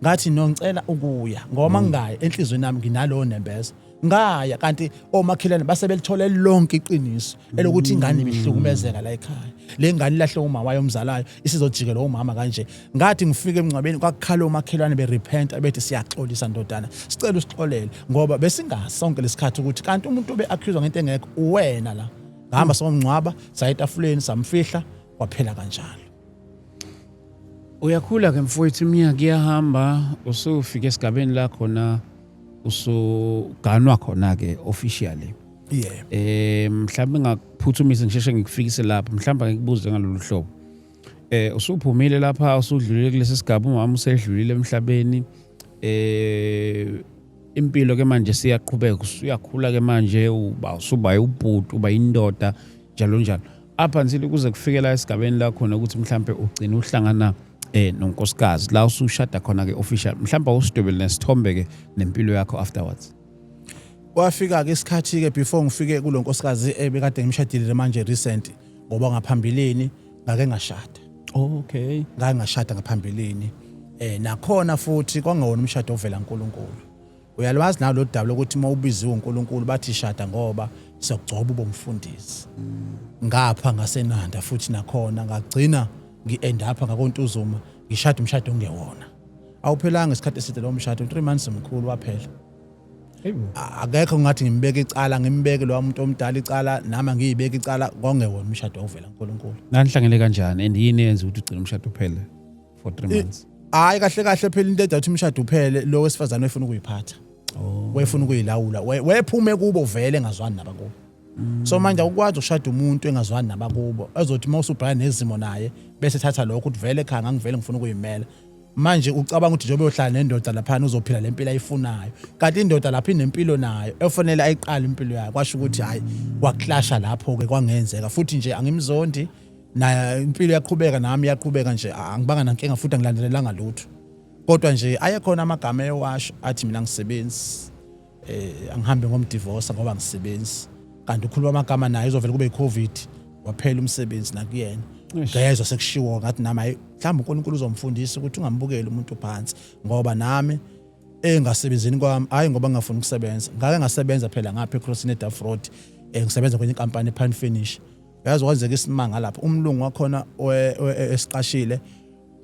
Ngathi no, ngicela ukuya, ngoba mangingayi enhliziyweni yami nginalowo nembeza. Ngaya, kanti omakhelwane base belithole lonke iqiniso elokuthi ingane ibihlukumezeka la ekhaya, le ngane ilahle uma wayo omzalayo, isizojikela umama kanje. Ngathi ngifike emngcwabeni, kwakukhala omakhelwane berepenta, bethi siyaxolisa ndodana, sicela usixolele, ngoba besingazi sonke lesikhathi ukuthi kanti umuntu ube accused ngento engekho uwena la. Ngahamba somngcwaba, saya etafuleni, samfihla, kwaphela kanjalo. Uyakhula ke mfowethu, iminyaka iyahamba, usufika esigabeni la khona usuganwa khona ke officially. Mhlawumbe ngakuphuthumisa ngisheshe ngikufikise lapho, mhlawumbe ngikubuze ngalolu hlobo. Usuphumile lapha, usudlulile kulesi sigaba, umama usedlulile emhlabeni. Impilo ke manje siyaqhubeka, usuyakhula ke manje, uba usuba ubhuti, uba indoda, njalo njalo. Up until kuze kufike la esigabeni la khona ukuthi mhlambe ugcina uhlangana nonkosikazi la usushada khona ke official. Mhlawumbe awusidwebele nesithombe ke nempilo yakho afterwards. Kwafika ke isikhathi ke before ngifike kulo nkosikazi ebekade ngimshadile manje recent, ngoba ngaphambilini ngake ngashada. Ngake ngashada ngaphambilini, nakhona futhi kwangewona umshado ovela uNkulunkulu. Uyalwazi nalo daba lokuthi uma ubiziwe uNkulunkulu bathi shada ngoba siyakugcoba ube umfundisi. Ngapha ngasenanda futhi nakhona ngagcina ngi-end up ngakoNtuzuma, ngishada umshado ongewona. Awuphelanga isikhathi eside lo mshado, 3 months mkhulu, waphela. Akekho ngathi ngimbeke icala, ngimbeke lo muntu omdala icala, nami ngiyibeka icala, kongewona umshado ovela uNkulunkulu. Nanihlangene kanjani and yini eyenza ukuthi ugcine umshado uphele for 3 months? Hayi, kahle kahle phela into edathi umshado uphele, lo wesifazane wefuna ukuyiphatha, wefuna ukuyilawula, wephume kubo vele engazwani nabakubo. So manje awukwazi ukushada umuntu engazwani nabakubo, ezothi uma usubhekana nezimo naye bese thatha lokho ukuthi vele ekhaya ngangivele ngifuna ukuyimela. Manje ucabanga ukuthi njengoba uyohlala nendoda laphana uzophila lempilo ayifunayo, kanti indoda lapha inempilo nayo efanele ayiqale impilo yayo. Kwasho ukuthi hayi, kwaklasha lapho ke, kwangenzeka futhi nje angimzondi naye, impilo yaqhubeka nami yaqhubeka nje, angibanga nankinga futhi angilandelelanga lutho. Kodwa nje ayekhona amagama ewasho athi mina ngisebenzi, angihambe ngomdivorce ngoba ngisebenzi, kanti ukhuluma amagama naye uzovela kube iCovid, waphela umsebenzi nakuyena. Ngezwa sekushiwo, ngathi nami hayi, mhlawumbe uNkulunkulu uzomfundisa ukuthi ungambukeli umuntu phansi, ngoba nami engasebenzini kwami, hayi ngoba ngingafuni ukusebenza, ngake ngasebenza phela ngapha eCrossing eDuff Road, ngisebenza kwenye inkampani ePine Finish. Yazi kwenzeka isimanga lapho, umlungu wakhona esiqashile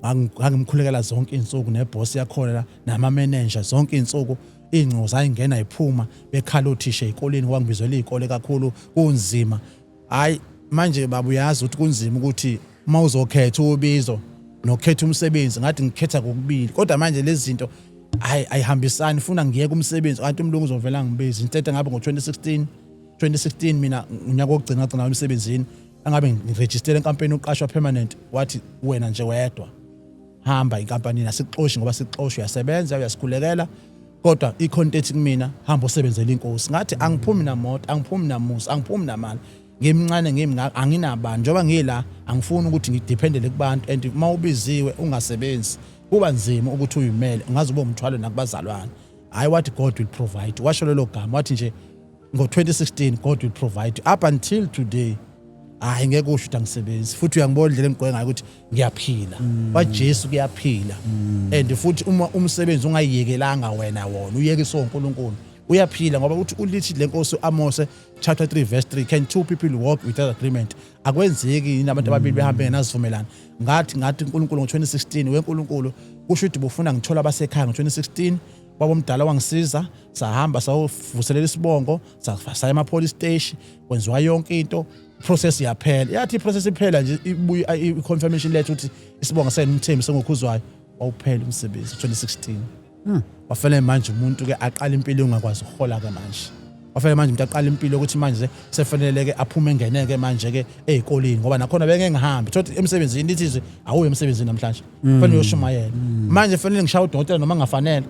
ngangimkhulekela zonke izinsuku, neboss yakhona nama-manager zonke izinsuku, iy'ngcingo zayingena yiphuma bekhala othisha ey'koleni, ngoba ngibizela iy'kole kakhulu, kunzima. Hhayi manje baba, uyazi ukuthi kunzima ukuthi uma uzokhetha ubizo nokhetha umsebenzi, ngathi ngikhetha kokubili, kodwa manje lezi zinto hayi ayihambisani, funa ngiyeke umsebenzi kanti umlungu uzovela ngibize instead. Ngabe ngo-2016 2016 mina unyaka wokugcina ngagcina emsebenzini, angabe ngirejistele enkampanini uqashwa permanent, wathi wena nje wedwa hamba inkampanini, asikuxoshi ngoba sikuxoshi, uyasebenza, uyasikhulekela, kodwa i-content kumina hamba usebenzele inkosi. Ngathi angiphumi namoto, angiphumi namuzi, angiphumi namali, ngimncane, ngimngaka, anginabani, njengoba ngila angifuni ukuthi ngidependele kubantu, and uma ubiziwe ungasebenzi kuba nzima ukuthi uyimele, ungaze ube umthwalo nakubazalwane. Hayi, wathi God will provide, washo lelo gama, wathi nje ngo-2016 God will provide. Up until today hayi ngeke usho ukuthi angisebenzi, futhi uyangibona indlela engigqoke ngayo ukuthi ngiyaphila, kwaJesu kuyaphila. And futhi uma umsebenzi ungayiyekelanga wena, wona uyekiswa uNkulunkulu, uyaphila, ngoba uthi ulithi lenkosi Amos chapter 3 verse 3, "Can two people walk without agreement?" Akwenzeki yini abantu ababili behambe ngenazivumelana? Ngathi uNkulunkulu ngo-2016, weNkulunkulu, kusho ukuthi bufuna ngithola abasekhaya ngo-2016. Baba omdala wangisiza, sahamba sayovuselela isibongo, saya ema-police station, kwenziwa yonke into, process yaphela. Yathi i-process iphela nje, ibuye i-confirmation letter ukuthi isibongo senu Mthembu, sengoKhuzwayo, wawuphela umsebenzi 2016. Wafanele manje umuntu ke aqala impilo ongakwazi ukuhola ke manje, wafanele manje umuntu aqala impilo ukuthi manje sefanele ke aphume engeneke manje ke ezikoleni, ngoba nakhona bengeke ngihambe thothi emsebenzini lithi nje awuye emsebenzini namhlanje, fanele uyoshumayela manje, fanele ngishaye udokotela noma ngafanele.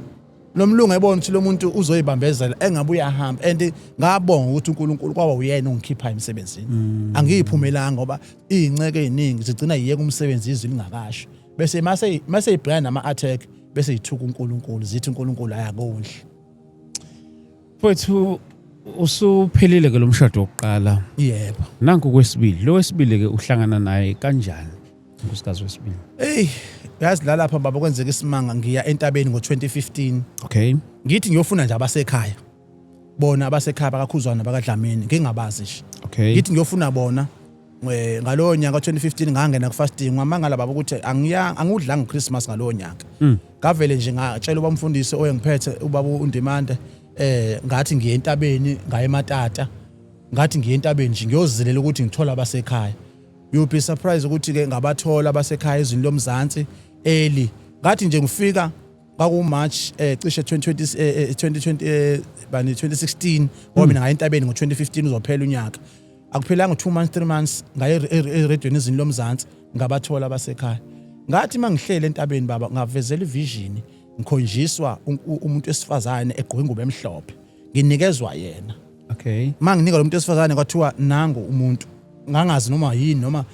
Lo mlungu ebona ukuthi lo muntu uzoyibambezela engabe uyahamba, and ngabonga ukuthi uNkulunkulu kwaba uyena ongikhipha emsebenzini, angiyiphumelanga, ngoba iy'nceke ey'ningi zigcina yiyeka umsebenzi izwi lingakasho, bese mase ibhekana nama-attack, bese yithuka uNkulunkulu, zithi uNkulunkulu ayakondli. Mfowethu, usuphelile ke lo mshado wokuqala. Yebo. Nanku kwesibili. Lo wesibili ke uhlangana naye kanjani? Unkosikazi wesibili. Hey, yazi la lapha baba kwenzeka isimanga, ngiya entabeni ngo-2015. Ngithi ngiyofuna nje abasekhaya. Bona abasekhaya bakaKhuzwana bakaDlamini, ngingabazi nje. Ngithi ngiyofuna bona ngalowo nyaka 2015 ngangena ku-fasting, ngamangala baba ukuthi angiya angudlanga uChristmas ngalowo nyaka. Ngavele nje ngatshela ubamfundisi oyengiphethe, ubaba uNdimande, ngathi ngiye entabeni, ngaye eMatata, ngathi ngiye entabeni nje ngiyozilela ukuthi ngithola abasekhaya. You'll be surprised ukuthi ke ngabathola abasekhaya ezweni lomzansi early. Ngathi nje ngifika kwaku March cishe 2020 2020 bani 2016, ngoba mina ngaye entabeni ngo2015, uzophela unyaka. Akuphelanga 2 months, 3 months, ngaye eredweni izini lomzansi, ngabathola abasekhaya. Ngathi mangihlele entabeni baba, ngavezela ivision, ngikhonjiswa umuntu wesifazane egqoke ingubo emhlophe, nginikezwa yena. Manginika lo muntu wesifazane, kwathiwa nangu umuntu, ngangazi noma yini noma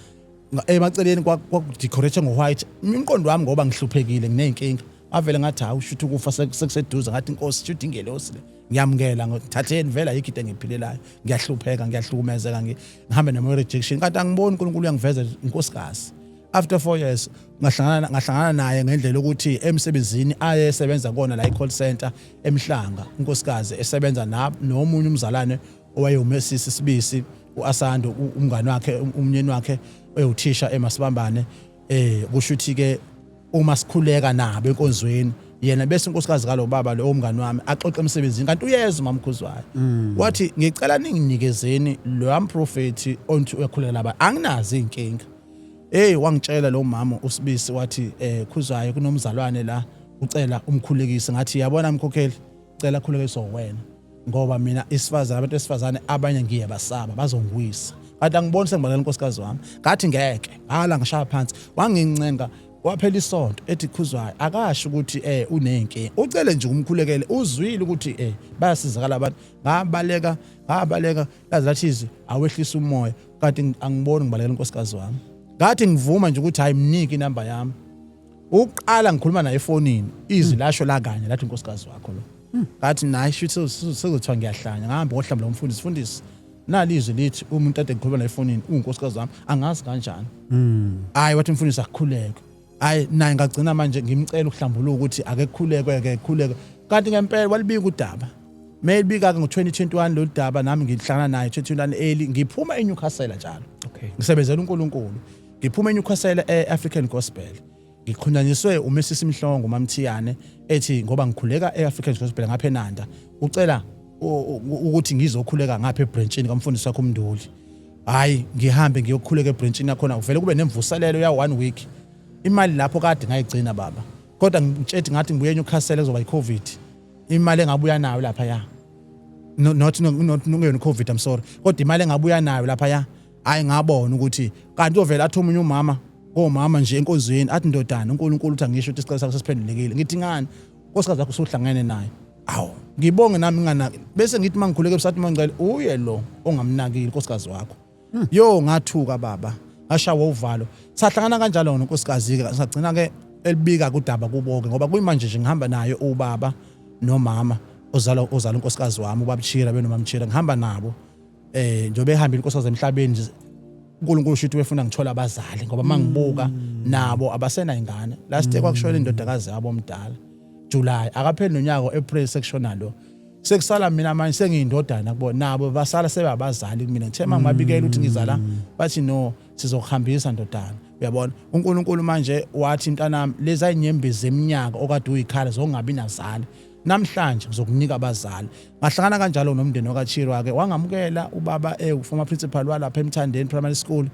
emaceleni kwakudecorate ngo-white. Umqondo wami, ngoba ngihluphekile nginey'nkinga, ngavele ngathi hawu, shuthi ukufa sekuseduze. Ngathi inkosi, shuthi ingelosi le, ngiyamukela, ngithatheni vele, ayikho into engiyiphilelayo, ngiyahlupheka, ngiyahlukumezeka, ngihambe nama-rejection, kanti angiboni uNkulunkulu uyangiveza inkosikazi. After 4 years ngahlangana naye ngendlela yokuthi emsebenzini ayesebenza kona la i-call center eMhlanga, unkosikazi esebenza nomunye umzalwane owayewumesisi Sibisi uAsando, umngani wakhe, umnyeni wakhe oyuthisha eMasibambane. Kusho ukuthi ke uma sikhuleka nabo enkonzweni, yena bese unkosikazi kalo baba lo umngani wami axoxe emsebenzini, kanti uyezwa mamkhuzwayo, wathi ngicela ninginikezeni lo mprofeti onthi uyakhuleka laba, anginazo inkinga. Hey, wangitshela lo mama uSibisi, wathi Khuzwayo, kunomzalwane la ucela umkhulekise. Ngathi yabona mkhokheli, cela khulekiswa wena, ngoba mina isifazane, abantu besifazane abanye ngiye basaba, bazongiwisa, kanti angiboni sengibalekela unkosikazi wami. Ngathi ngeke, ngala ngishaya phansi, wangincenga. Waphela isonto ethi Khuzwayo akasho ukuthi unenkinga, ucele nje umkhulekele, uzwile ukuthi bayasizakala abantu. Ngabaleka ngabaleka, laze lathi izwi awehlisa umoya, kanti angiboni ngibalekela unkosikazi wami. Ngathi ngivuma nje ukuthi hayi mnike inamba yami. Uqala ngikhuluma naye efonini, izwi lasho la kanye lathi unkosikazi wakho lo. Ngathi nayi shuthi sekuzothiwa ngiyahlanya, ngahamba ngohlamba umfundisi, mfundisi nali izwi lithi umuntu ade ngikhuluma naye efonini unkosikazi wami, angazi kanjani. Hayi wathi umfundisi akukhuleke. Hayi naye ngagcina manje ngimcela ukuhlambuluka ukuthi ake kukhulekwe ke kukhuleke. Kanti ngempela walibika udaba. Mayelibika ke ngo-2021 lolu daba, nami ngihlangana naye 2021 early, ngiphuma eNewcastle njalo. Ngisebenzela uNkulunkulu. Ngiphuma eNewcastle e-African Gospel. Ngixhunyaniswe uMrs Mhlongo uMamthiyane ethi ngoba ngikhuleka e-African Gospel ngapha eNanda, ucela ukuthi ngizokhuleka ngapha ebranchini kamfundisi wakho uMnduli. Hayi ngihambe ngiyokhuleka ebranchini yakhona, kuvele kube nemvuselelo ya 1 week. Imali lapho kade ngayigcina baba. Kodwa ngitshethi ngathi ngibuye eNewcastle kuzoba iCovid. Imali engabuya nayo lapha ya. No, not not kungeyona iCovid, I'm sorry. Kodwa imali engabuya nayo lapha ya, hayi ngabona ukuthi kanti ovela athi omunye umama komama nje enkonzweni athi ndodana uNkulunkulu uthi angisho ukuthi isicelo sakho sesiphendulekile. Ngithi ngani? Unkosikazi wakho usuhlangene naye. Awu, ngibonge nami nginganaki. Bese ngithi mangikhuleke ebusathi mangicela uye lo ongamnakile unkosikazi wakho. Yo ngathuka baba. Ngashawa uvalo. Sahlangana kanjalo nonkosikazi ke, sagcina ke elibika kudaba kubo ke, ngoba kuyimanje nje ngihamba naye ubaba nomama ozala unkosikazi wami, ubaba Chira benomama Chira, ngihamba nabo. Njengoba ehambile unkosikazi emhlabeni nje, uNkulunkulu usho ukuthi ufuna ngithola abazali, ngoba mangibuka nabo abasena ingane. Last year kwakushona indodakazi yabo omdala July, akapheli nonyaka April sekushona lo. Sekusala mina manje sengiyindodana kubo, nabo basala sebabazali kumina. Ngithe mangibabikela ukuthi ngizala, bathi no sizokuhambisa ndodana. Uyabona uNkulunkulu manje wathi mntanami lezi ayinyembezi zeminyaka okade uyikhala zongabi nazali, namhlanje ngizokunika abazali. Ngahlangana kanjalo nomndeni wakaChirwa ke, wangamukela ubaba former principal walapha eMthandeni Primary School,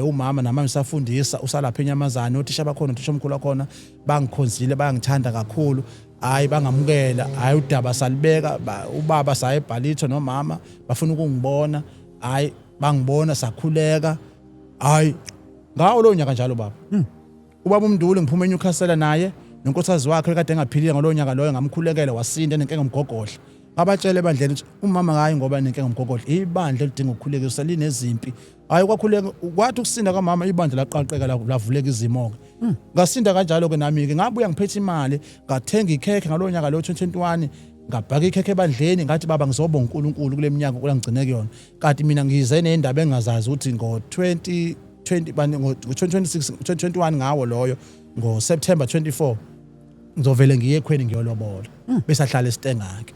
umama namanje usafundisa usalapha eNyamazane, othisha bakhona, uthisha omkhulu wakhona bangikhonzile, bayangithanda kakhulu. Hayi bangamukela, hayi udaba salibeka, ubaba saye eBhalitho nomama bafuna ukungibona, hayi bangibona sakhuleka. Hayi ngawo lo nyaka njalo baba. Ubaba uMnduli ngiphuma eNewcastle naye nonkosikazi wakhe kade engaphilile ngalowo nyaka loyo, ngamkhulekela wasinda enenkinga umgogodla. Ngabatshela ebandleni ukuthi umama hayi ngoba enenkinga umgogodla, ibandla elidinga ukukhulekiswa linezimpi. Hayi kwakhuleka, kwathi ukusinda kwamama ibandla laqaqeka lavuleka izimo ke. Ngasinda kanjalo ke nami ke, ngabuya ngiphethe imali, ngathenga ikhekhe ngalowo nyaka lo 2021, ngabhaka ikhekhe ebandleni, ngathi baba ngizobonga uNkulunkulu kule minyaka okula ngigcine kuyona. Kanti mina ngize nendaba engazazi ukuthi ngo 2020 bani ngo 2026 2021 ngawo loyo ngo September 24 ngizovele ngiye ekhweni ngiyolobola, bese ahlala esitengakhe.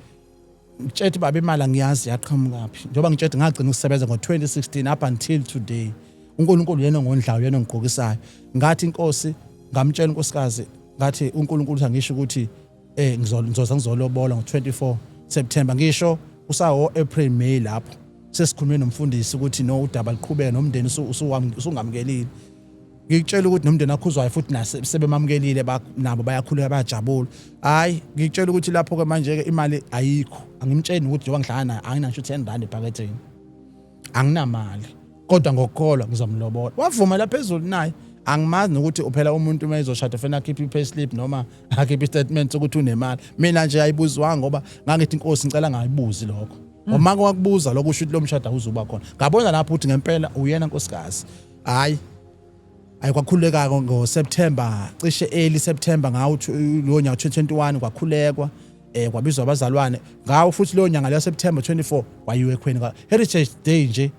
Ngitshethi baba imali angiyazi yaqhamukaphi, njengoba ngitshethi ngagcina ukusebenza ngo-2016 up until today. uNkulunkulu yena ongondlayo, yena ongigqokisayo. Ngathi inkosi, ngamtshela unkosikazi ngathi uNkulunkulu uthi angisho ukuthi ngizoza ngizolobola ngo-24 September, ngisho usawo April May lapho sesikhulume nomfundisi ukuthi no udaba liqhubeke nomndeni usungamukelile. Ngikutshela ukuthi nomndeni akhuzwayo futhi nase sebemamukelile, nabo bayakhuleka bayajabula. Hayi ngikutshela ukuthi lapho ke manje ke imali ayikho, angimtsheli ukuthi njengoba ngihlangana naye angina ngisho 10 rand ephaketheni, anginamali, kodwa ngokukholwa ngizomlobola. Wavuma lapha phezulu naye, angimazi nokuthi uphela umuntu uma ezoshada fanele akhiphe i-payslip noma akhiphe i-statement sokuthi unemali. Mina nje ayibuzwanga ngoba ngangithi inkosi ngicela ngayibuzi lokho, ngoba kwakubuza lokho usho ukuthi lo mshado awuzuba khona. Ngabona lapho ukuthi ngempela uyena nkosikazi. Hayi ayikwakhuleka ngoSeptember, cishe early September ngawo lo nyaka 2021 kwakhulekwa, kwabizwa abazalwane ngawo futhi leyo nyanga leyo September 24 kwayiwe ekhweni ka Heritage Day nje.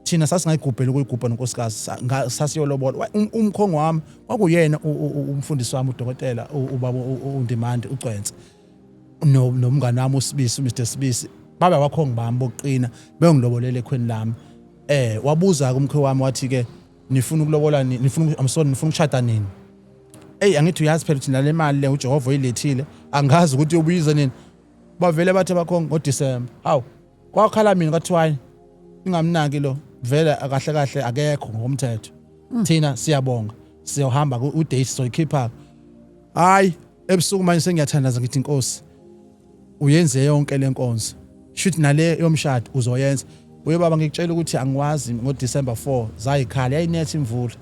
Thina sasingayigubhela ukuyigubha nonkosikazi, sasiyolobola. Umkhongo wami kwakuyena umfundisi wami udokotela ubaba uNdimande uCwensa nomngane wami uSibisi, uMr Sibisi, baba wakhongi bami bokuqina, beyongilobolela ekhweni lami. Wabuza ke umkhe wami wathi ke nifuna ukulobola nifuna, I'm sorry, nifuna ukushada nini? Ey angithi uyazi phela ukuthi nale mali le uJehova uyilethile, angazi ukuthi ubuyize nini. Bavele bathi abakhongi ngoDecember. Hawu kwakhala mina kwathiwa ningamnaki lo, vele kahle kahle akekho ngokomthetho. Thina siyabonga siyohamba ku-date soyikhipha. Hayi ebusuku manje sengiyathandaza ngithi inkosi uyenze yonke lenkonzo, shuthi nale yomshado uzoyenza. Uye baba ngikutshela ukuthi angiwazi ngoDecember 4 zayikhala, yayinetha imvula.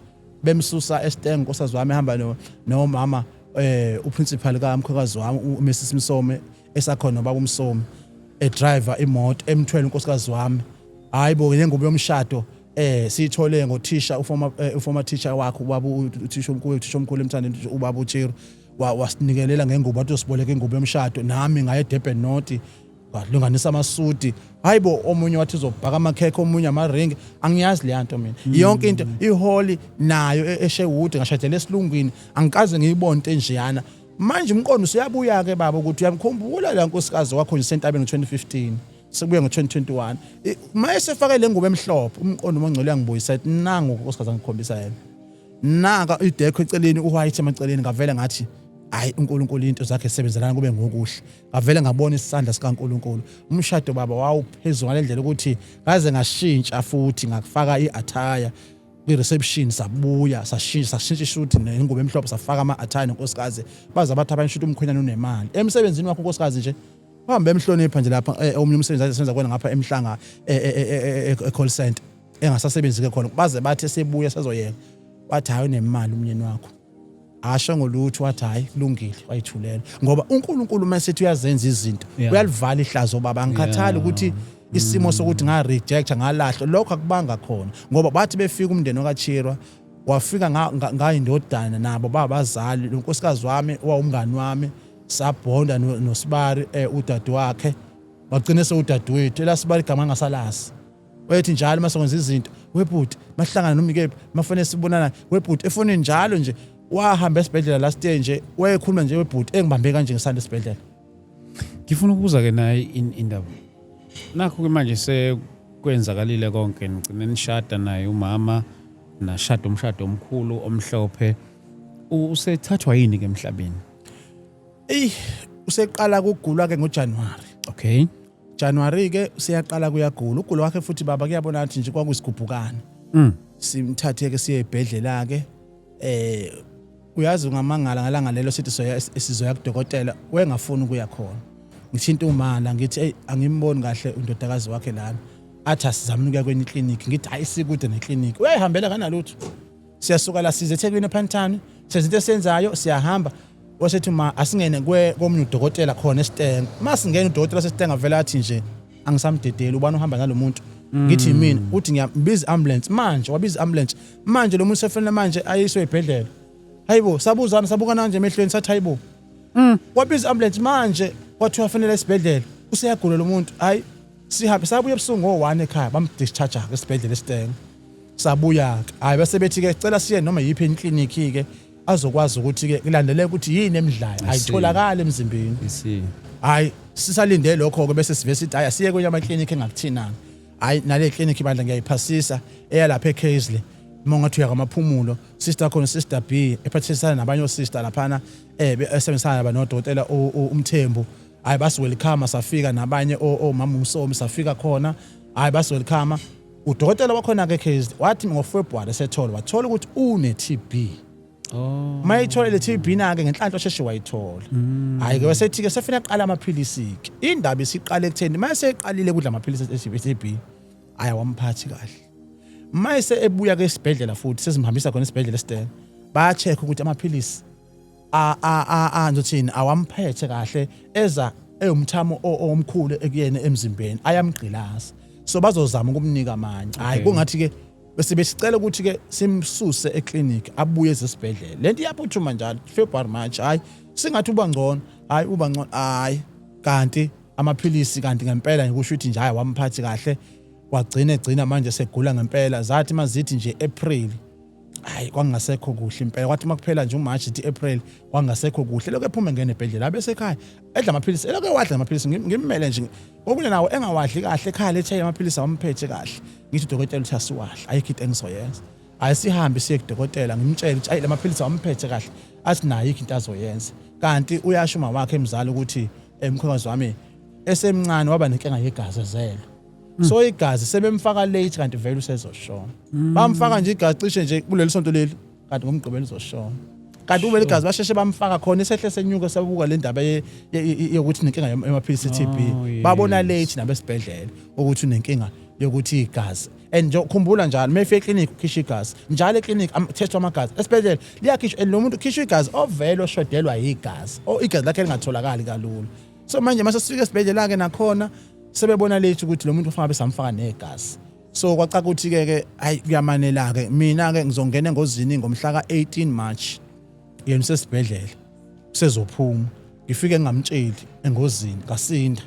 Bemsusa eSteng unkosikazi wami ehamba nomama uprincipal kamkhwekazi wami uMrs Msome esakhona nobaba uMsome edriver imoto emthwele unkosikazi wami. Hayi bo, nengubo yomshado siyithole ngothisha uformer teacher wakhe, ubaba uthisha omkhulu, uthisha omkhulu emthandeni, ubaba uChiro, wasinikelela ngengubo, wathi usiboleka ingubo yomshado. Nami ngaye eDurban North ngalinganisa amasudi. Hayibo, omunye wathi uzobhaka amakhekhe, omunye amaringi, angiyazi leya nto mina. Yonke into iholi nayo eSherwood, ngashadela esilungwini, angikaze ngiyibone into enjeyana. Manje umqondo usuyabuya ke baba ukuthi uyamkhumbula la nkosikazi wakho nje sentabeni ngo-2015, sekubuya ngo-2021. Uma esefake le ngubo emhlophe, umqondo omongcwele uyangibuyisa, ethi nangu unkosikazi angikhombisa yena, naka idekho eceleni, uwhite emaceleni. Ngavele ngathi hayi, uNkulunkulu into zakhe sebenzelana kube ngokuhle. Ngavele ngabona isandla sikaNkulunkulu. Umshado baba wawuphezulu ngalendlela ukuthi ngaze ngashintsha futhi ngakufaka i-attire kwi-reception, sabuya sashintsha ishuthi nengubo emhlophe, safaka ama-attire nonkosikazi. Baze bathi abanye shuthi umkhwenyana unemali emsebenzini wakho. Unkosikazi nje bahambe emhlonipha nje lapha omunye umsebenzi asebenza kuwena ngapha emhlanga e-call center engasasebenzi ke khona. Baze bathi sebuya sezoyeka, wathi hayi, unemali umnyeni wakho. Asho ngolutho, wathi hayi, kulungile, wayithulela ngoba uNkulunkulu uma sethi uyazenza izinto uyalivala ihlazo baba. Angikhathali ukuthi isimo sokuthi nga reject, ngalahla, lokho akubanga khona ngoba bathi befika umndeni okaChirwa wafika ngayindodana nabo babazali lo nkosikazi wami owawumngani wami, sabhonda noSibari udade wakhe, wagcina sewudadewethu elasibari igama angasalazi. Wayethi njalo uma sokwenza izinto, webhuti, mahlangana noma ikephi, mafanele sibonana, webhuti, efonini njalo nje. Wahamba esibhedlela last year nje, wayekhuluma nje, webhuti, engibambe kanje ngesandla esibhedlela. Ngifuna ukubuza ke naye indaba. Nakho ke manje sekwenzakalile konke, nigcine nishada naye umama, nashada umshado omkhulu omhlophe. Usethathwa yini ke emhlabeni? Eyi, useqala kugula ke ngoJanuary. January ke siyaqala kuyagula. Ugula wakhe futhi baba kuyabona ukuthi nje kwakuyisigubhukane. Simthathe ke siye ebhedlela ke. Uyazi ungamangala ngalanga lelo sithi soya sizoya kudokotela, wengafuni ukuya khona. Ngithinta umala ngithi hey, angimboni kahle undodakazi wakhe lana. Athi asizameni ukuya kwenye ikliniki. Ngithi hayi, sikude nekliniki. Uyayihambela kanalutho. Siyasuka la size eThekwini ePhanthani, senza into esiyenzayo, siyahamba. Wasethi ma asingene komunye udokotela khona esitenga. Masingena udokotela sesitenga vele athi nje angisamdedeli, ubani uhamba nalomuntu? Ngithi mina. Uthi ngiyambiza ambulance manje, wabiza ambulance manje, lo muntu sefanele manje ayiswe ebhedlela. Hayibo, sabuzana, sabukana nje emehlweni, sathi hayibo. Wabiza ambulance manje, kwathiwa fanele esibhedlela, useyagula lo muntu. Hayi, sihambe sabuya ebusuku ngo-1 ekhaya, bamdischarge ke esibhedlela esitenga. Sabuya ke, hayi, bese bethi ke cela siye noma yiphi ikliniki ke azokwazi ukuthi ke kulandeleke ukuthi yini emdlayo, ayitholakala emzimbeni. I see. Hayi, sisalinde lokho ke bese sive sithi hayi, asiye kwenye amakliniki engakuthinanga. Hayi, nale clinic bandla ngiyayiphasisa eyalapha eCaisley, uma ungathi uya kwamaphumulo, sister khona, sister B, ephathisana nabanye osister laphana esebenzisana naba nodokotela uMthembu. Hayi, basi welcome, safika nabanye omama uMsomi, safika khona, hayi, basi welcome. Udokotela wakhona ke Caisley wathi ngoFebruary sethola wathola ukuthi une TB. Mayithola le TB na ke ngenhlanhla sheshe wayithola. Hayi ke, wasethi ke sefuna aqala amaphilisi ke. Indaba isiqale ekutheni mase eqalile kudla amaphilisi e-TB aya wamphathi kahle. Mayese ebuya ke esibhedlela futhi sesimhambisa khona esibhedlela esitena. Baya check ukuthi amaphilisi a a a a ngizothini awamphethe kahle, eza ewumthamo omkhulu ekuyena emzimbeni, ayamgqilaza, so bazozama ukumnika amanye. Hayi, kungathi ke bese besicela ukuthi ke simsuse eclinic abuye esibhedlela. Lento iyaphuthuma njalo, February, March, hayi, singathi uba ngcono, hayi, uba ngcono, hayi, kanti amaphilisi, kanti ngempela ngikusho ukuthi nje hayi, wamphathi kahle. Wagcina egcina manje segula ngempela. Zathi mazithi nje April, hayi, kwangasekho kuhle impela. Kwathi makuphela nje uMarch, ithi April, kwangasekho kuhle, lokho ephume ngene ebhedlela abe sekhaya edla amaphilisi, elokhu ewadla amaphilisi. Ngimmele nje okunye nawo engawadli kahle ekhaya, lethe amaphilisi awamphethe kahle. Ngithi udokotela uthi asiwadle, ayikho into engizoyenza. Hayi, sihambe siye kudokotela, ngimtshele ukuthi ayi, lamaphilisi awamphethe kahle. Athi naye ayikho into azoyenza. Kanti uyasho uma wakhe emzali ukuthi emkhwekazi wami esemncane waba nenkinga yegazi ezelo, so igazi sebemfaka late, kanti vele usezoshona. Bamfaka nje igazi cishe nje kuleli sonto leli, kanti ngomgqibelo uzoshona. Kanti ube igazi basheshe bamfaka khona, isehle senyuka, sabuka le ndaba yokuthi nenkinga yamaphilisi e-TB. Babona late nabesibhedlela ukuthi unenkinga. Yokuthi igazi, and nje khumbula njalo mayifika eclinic ukhishwa igazi njalo, eclinic test amagazi, esibhedlela liyakhishwa, and lo muntu ukhishwa igazi ovele oshodelwa igazi, o igazi lakhe lingatholakali kalula. So manje mase sifika esibhedlela ke nakhona sebebona lethu ukuthi lo muntu ufaka besamfaka negazi. So kwacaca ukuthi ke ke hayi, kuyamanela ke. Mina ke ngizongena engozini ngomhla ka-18 March, yena usesibhedlela usezophuma. Ngifike ngingamtsheli engozini, ngasinda.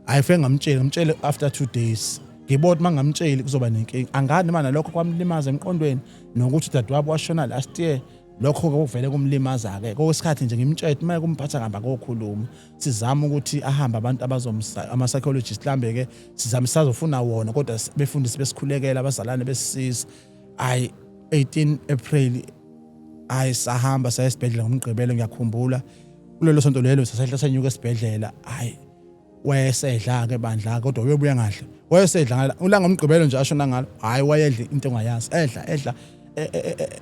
Hayi, fike ngamtsheli, ngimtshele after 2 days. Ngibona ukuthi mangamtsheli kuzoba nenkinga. Angani noma nalokho kwamlimaza emqondweni, nokuthi udadewabo washona last year, lokho ke kuvele kumlimaza ke kokwesikhathi nje. Ngimtshele uma kumphatha kamba kokhuluma, sizama ukuthi ahambe abantu abazomsa ama psychologist mhlambe ke, sizama sazofuna wona, kodwa befundisi besikhulekela, abazalwane besisiza. Ayi, 18 April, ayi, sahamba saya esibhedlela ngomgqibelo. Ngiyakhumbula kulelo sonto lelo sasehla senyuka esibhedlela. Hayi, wayesedla ke bandla, kodwa uyobuya ngadla, wayesedla ngala ulanga umgqibelo nje ashona ngalo. Hayi, wayedla into ongayazi, edla edla.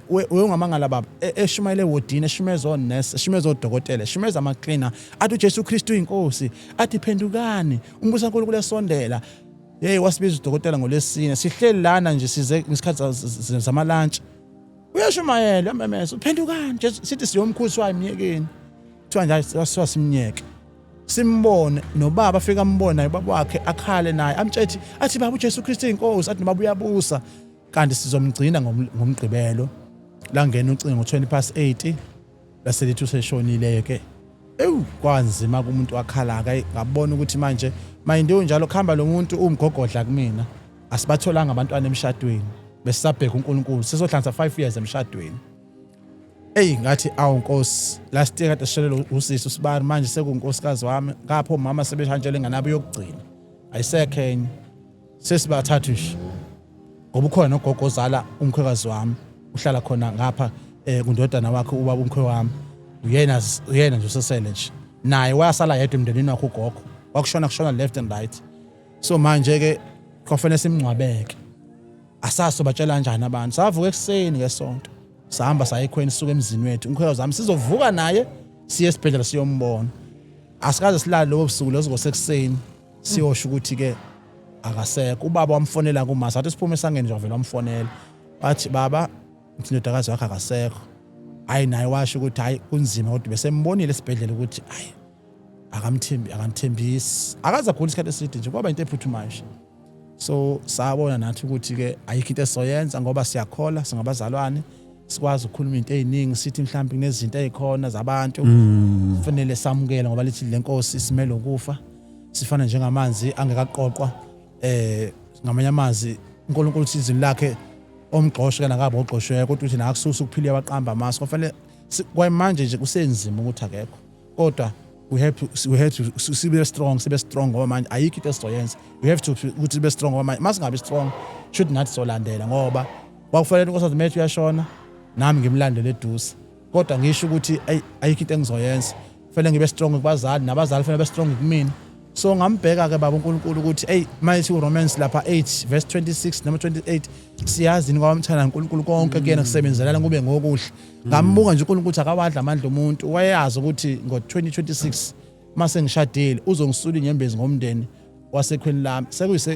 Uyongamangala baba, eshumayele ewodini, eshumeza onesi, eshumeza odokotela, eshumeza ama-cleaner, athi uJesu Kristu uyinkosi, athi phendukani, umbuso kaNkulunkulu esondela. Hey, wasibiza udokotela ngolesine sihleli lana nje, size ngesikhathi zama-lunch, uyashumayela, uyamemeza, uphendukani Jesu. Sithi siyomkhuzi wayimyekeni, kuthiwa nje sasiwa simnyeke simbone nobaba. Afika ambone naye ubaba wakhe, akhale naye, amtshethi athi, "Baba, uJesu Kristu inkosi," athi nobaba uyabusa. Kanti sizomgcina ngomgqibelo langena ucingo ngo-20 past 8, laselithi useshonile ke. Ewu, kwanzima kumuntu, wakhala ke. Ngabona ukuthi manje mayinto njalo kuhamba lo muntu umgogodla kumina. Asibatholanga abantwana emshadweni, besisabheka uNkulunkulu, sizohlanza 5 years emshadweni. Eyi, ngathi awu Nkosi, last year kade sishelele usisi usibani, manje sekunkosikazi wami ngapho, umama sebehantshele ingane yabo yokugcina, ayisekho enye, sesibathathu nje, ngoba ukhona nogogo ozala umkhwekazi wami, uhlala khona ngapha kundodana wakhe, ubaba umkhwe wami, uyena uyena nje usesele nje, naye wayasala yedwa emndenini wakhe. Ugogo wakushona, kushona left and right. So manje ke kwafanele simngcwabeke, asaso batshela kanjani abantu. Savuka ekuseni ngesonto, sahamba saya ekhweni, sisuka emzini wethu, umkhwekazi wami sizovuka naye siye esibhedlela siyombona. Asikaze silale lobo busuku lezo, ngosekuseni siyosho ukuthi ke akasekho. Ubaba wamfonela kumasa, athi siphume esangeni nje, wavela wamfonela, wathi, "Baba, uthi indodakazi wakhe akasekho." Hayi, naye washo ukuthi hayi, kunzima, kodwa besembonile esibhedlela ukuthi hayi, akamthembi, akamthembisi, akaze agula isikhathi eside nje, kwaba into ephuthumayo nje. So sabona nathi ukuthi ke ayikho into esizoyenza, ngoba siyakhola, singabazalwane, sikwazi ukukhuluma into eziningi, sithi mhlawumbe kunezinto ezikhona zabantu, kufanele samukele, ngoba lithi lenkosi isimele ukufa, sifana njengamanzi angekaqoqwa. Ngamanye amazwi, uNkulunkulu uthi izwi lakhe omgxoshe kana ngabe ogxoshwe, kodwa uthi nakususa ukuphila waqamba amasu. Kufanele kwamanje nje kusenzima ukuthi akekho, kodwa we have to sibe strong, sibe strong, ngoba manje ayikho into esizoyenza. We have to ukuthi sibe strong, ngoba manje masingabi strong should nathi solandela, ngoba kwakufanele uNkosikazi Methu uyashona nami ngimlandele eduze. Kodwa ngisho ukuthi ayikho into engizoyenza, kufanele ngibe strong kubazali, nabazali kufanele be strong kumina. So ngambheka ke baba uNkulunkulu ukuthi hey, mayithi uRomans lapha 8 verse 26 noma 28, siyazi yini kwamthanda uNkulunkulu konke kuyena kusebenzelana kube ngokuhle. Ngambuka nje uNkulunkulu ukuthi akawadla amandla omuntu, wayeyazi ukuthi ngo-2026 mase ngishadile uzongisula inyembezi ngomndeni wasekhweni lami.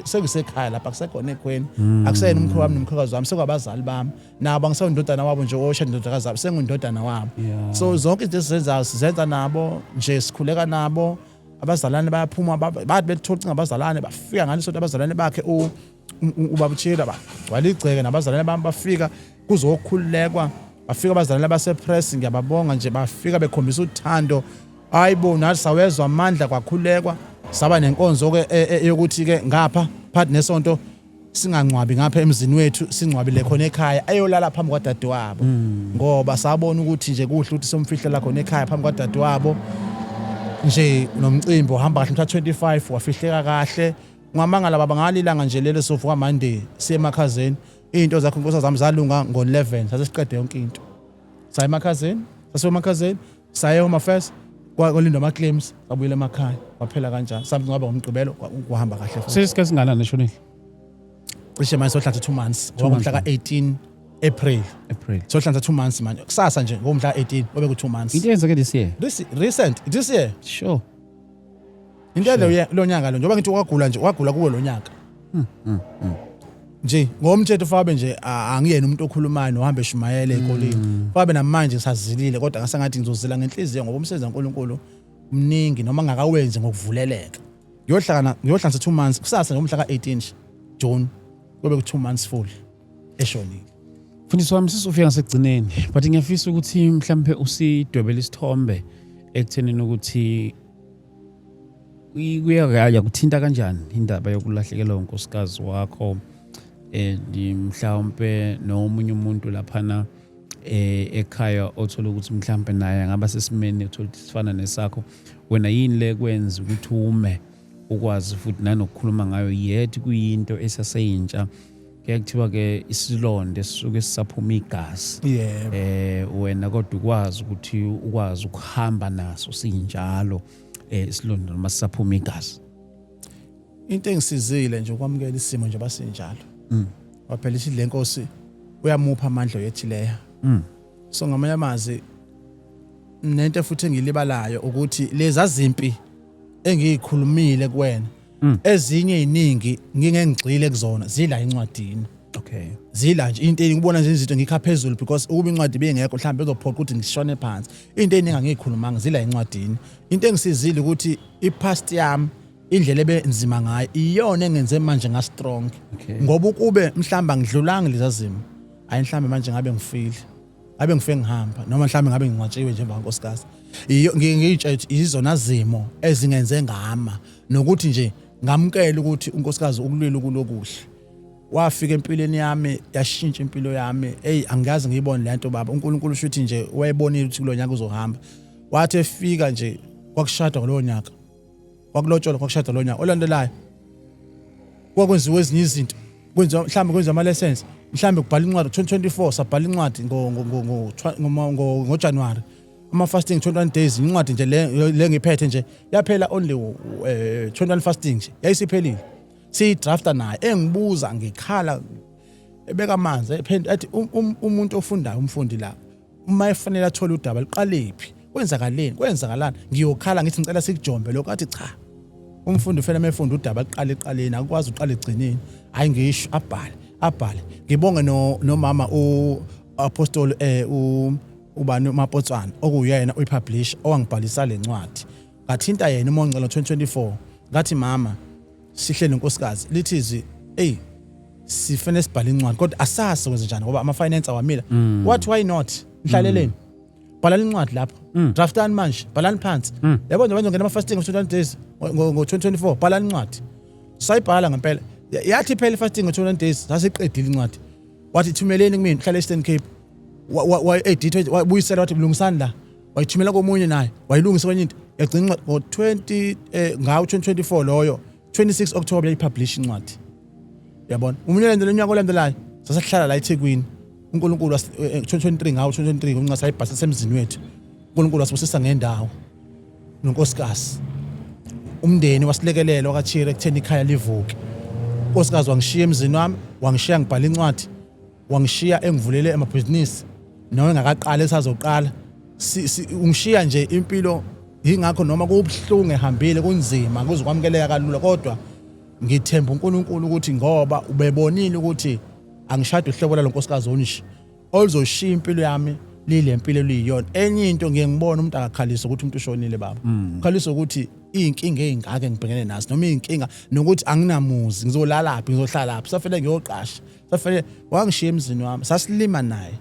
Sekuyisekhaya lapha, kusekhona ekhweni, akuseyena umkhwe wami nomkhwekazi wami, sekwabazali bami nabo. Angiseyindodana wabo nje oshada indodakazi zabo, senguyindodana wabo. So zonke izinto esizenzayo sizenza nabo nje, sikhuleka nabo. Abazalwane bayaphuma, bathi bethola ucingo abazalwane bafika ngaleso, abazalwane bakhe ubaba uTshila bagcwala igceke, nabazalwane bami bafika kuzokhululekwa, bafika abazalwane basepress, ngiyababonga nje, bafika bekhombisa uthando. Hayi bo, nathi sawezwa amandla, kwakhulekwa, saba nenkonzo ke yokuthi ke ngapha phakathi nesonto singangcwabi ngapha emzini wethu, singcwabile khona ekhaya, ayolala phambi kwadadewabo, ngoba sabona ukuthi nje kuhle ukuthi somfihlela khona ekhaya phambi kwadadewabo nje. Nomcimbi uhamba kahle mhla 25, wafihleka kahle. Ngamangala baba, ngalilanga nje lelo sovuka Monday siye emakhazeni, izinto zakho inkosi zami zalunga ngo-11, sase siqede yonke into, saya emakhazeni, sasiwe emakhazeni, saya home affairs, kwalindwa ama-claims, sabuyela emakhaya, kwaphela kanjalo. Samngcwaba ngomgqibelo, kwahamba kahle futhi. Sesikhathi singanani eshonile? Cishe manje sohlanza 2 months, ngoba months. ngomhla ka-18 April. April. Sohlanza 2 months manje, kusasa nje ngomhla ka-18 obe ku-2 months. Into eyenzeke this year? This recent, this year. Into lo nyaka lo, njengoba ngithi wagula nje, wagula kuwo lo nyaka. Nje ngomthetho fabe nje angiyena umuntu okhulumayo nohamba eshumayela ezikoleni. Fabe namanje ngisazilile, kodwa ngasengathi ngizozila ngenhliziyo ngoba umsebenzi kaNkulunkulu mningi noma ngakawenzi ngokuvuleleka. Ngiyohlangana, ngiyohlanganisa 2 months kusasa ngomhla ka-18 June, kube ku 2 months full eshonile. Mfundisi wami, sisufika ngasekugcineni, but ngiyafisa ukuthi mhlambe usidwebele isithombe ekuthenini ukuthi kuya kuthinta kanjani indaba yokulahlekelwa unkosikazi wakho and mhlawumbe nomunye umuntu laphana ekhaya othola ukuthi mhlawumbe naye angaba sesimeni uthola ukuthi sifana nesakho wena. Yini le kwenza ukuthi ume ukwazi futhi nanokukhuluma ngayo, yet kuyinto esaseyintsha? Kuye kuthiwa ke isilonde sisuke sisaphuma igazi. Wena kodwa ukwazi ukuthi ukwazi ukuhamba naso sinjalo isilonda noma sisaphuma igazi. Into engisizile nje ukwamukela isimo nje basinjalo. Waphela ithi le nkosi uyamupha amandla oyethileyo. So ngamanye amazwi, nento futhi engilibalayo ukuthi lezi zimpi engiyikhulumile kuwena, ezinye iningi ngingengigxile kuzona, zila encwadini. Zila nje into engibona nje izinto ngikha phezulu, because ukuba incwadi ibingekho mhlawumbe bezophoqa ukuthi ngishone phansi. Into eningi angiyikhulumanga, zila encwadini. Into engisizile ukuthi i-past yami, indlela ebenzima ngayo, iyona engenze manje nga strong. Ngoba ukube mhlawumbe angidlulanga lezi zimo, hayi, mhlawumbe manje ngabe ngifile, ngabe ngife ngihamba, noma mhlawumbe ngabe ngingcwatshiwe nje emva nkosikazi. Iyo ngiyitshela ukuthi izona zimo ezingenze ngama nokuthi nje ngamukela ukuthi unkosikazi ukulwila ukulokuhle, wafika empilweni yami, yashintsha impilo yami. Hey, angikaze ngiyibone lento baba. UNkulunkulu usho nje wayebonile ukuthi kulo nyaka uzohamba. Wathi efika nje kwakushadwa ngalowo nyaka, kwakulotsholwa, kwakushadwa lo nyaka olandelayo, kwakwenziwa ezinye izinto, kwenziwa mhlawumbe kwenziwa ama-lessons, mhlawumbe kubhala incwadi. 2024 sabhala incwadi ngoJanuary, ama-fasting 21 days. Incwadi nje le ngiphethe nje yaphela only 21 fasting nje, yayisiphelile. Siyidrafta naye engibuza, ngikhala, ebeka amanzi, ephendu athi umuntu ofundayo, umfundi la uma efanele athole udaba luqalephi, kwenzakaleni, kwenzakalani. Ngiyokhala ngithi ngicela sikujombe lokho, athi cha, umfundi ufanele uma efunda udaba aqale eqaleni, akukwazi uqala egcineni. Hayi, ngisho abhale, abhale. Ngibonge no nomama u-apostle ubani uMapotswana, okuyena uyipublisher owangibhalisa le ncwadi. Ngathinta yena uMongcelo 2024, ngathi, "Mama, sihle nenkosikazi lithi izwi, hey, sifene sibhale incwadi kodwa asazi kwenze njani ngoba ama finance awamile." Wathi, "Why not? Nhlaleleni, bhalani incwadi lapho, draftani manje, bhalani phansi. Yabo nje manje ngena ama fasting of 21 days ngo 2024, bhalani incwadi." Sayibhala ngempela. Yathi phela i-fasting ngo 21 days sasiqedile incwadi. Wathi, "Thumeleni kumina." Hlala Eastern Cape. Wa edit, wabuyisela, wathi, "Lungisani la." Wayithumela komunye, naye wayilungisa kwenye into, yagcina incwadi ngo-20 ngawo 2024 loyo, 26 October yayipublish incwadi, yabona. Umunye landela unyaka olandelayo sasahlala la eThekwini. uNkulunkulu 2023, ngawo 2023 unca sayibhasa semzini wethu. uNkulunkulu wasibusisa ngendawo nonkosikazi, umndeni wasilekelela wakaChire ekutheni ikhaya livuke. Unkosikazi wangishiya emzini wami, wangishiya ngibhala incwadi, wangishiya engivulele amabhizinisi noma engakaqala, esazoqala. Ungishiya nje impilo. Yingakho noma kubuhlungu ehambile, kunzima kuzokwamukeleka kalula, kodwa ngithemba uNkulunkulu ukuthi ngoba ubebonile ukuthi angishade uhlobo lalo nkosikazi onje oluzoshiya impilo yami lile mpilo eliyiyona. Enye into, ngiye ngibone umuntu akakhalisa ukuthi umuntu ushonile baba, ukhalisa ukuthi iy'nkinga ey'ngaka engibhekene nazo, noma iy'nkinga nokuthi anginamuzi, ngizolalaphi, ngizohlalaphi, safanele ngiyoqasha, safanele. Wangishiya emzini wami, sasilima naye,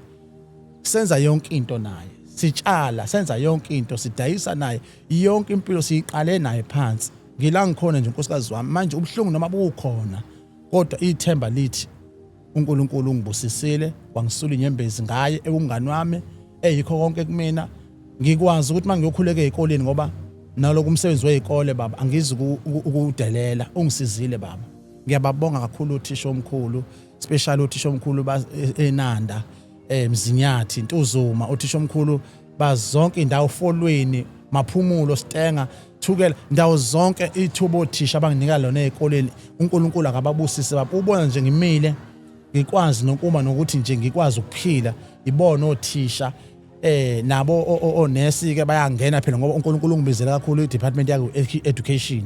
senza yonke into naye, sitshala, senza yonke into, sidayisa naye, yonke impilo siyiqale naye phansi. Ngila ngikhona nje unkosikazi wami manje, ubuhlungu noma bukhona, kodwa ithemba lithi uNkulunkulu ungibusisile, wangisula inyembezi ngaye, ewumngani wami, eyikho konke kumina. Ngikwazi ukuthi mangiyokhuleka ezikoleni, ngoba naloko umsebenzi wezikole baba angizi ukudelela, ungisizile baba. Ngiyababonga kakhulu uthisha omkhulu, special uthisha omkhulu eNanda, Mzinyathi, Ntuzuma, uthisha omkhulu bazonke indawo, Folweni, Maphumulo, Stenga, Thukela, ndawo zonke, ithuba othisha abanginika lona ezikoleni, uNkulunkulu akababusise baba. Ubona nje ngimile, ngikwazi nokuma, nokuthi nje ngikwazi ukuphila, ibona othisha. Nabo onesi ke bayangena phela, ngoba uNkulunkulu ungibizela kakhulu i-department yaku education.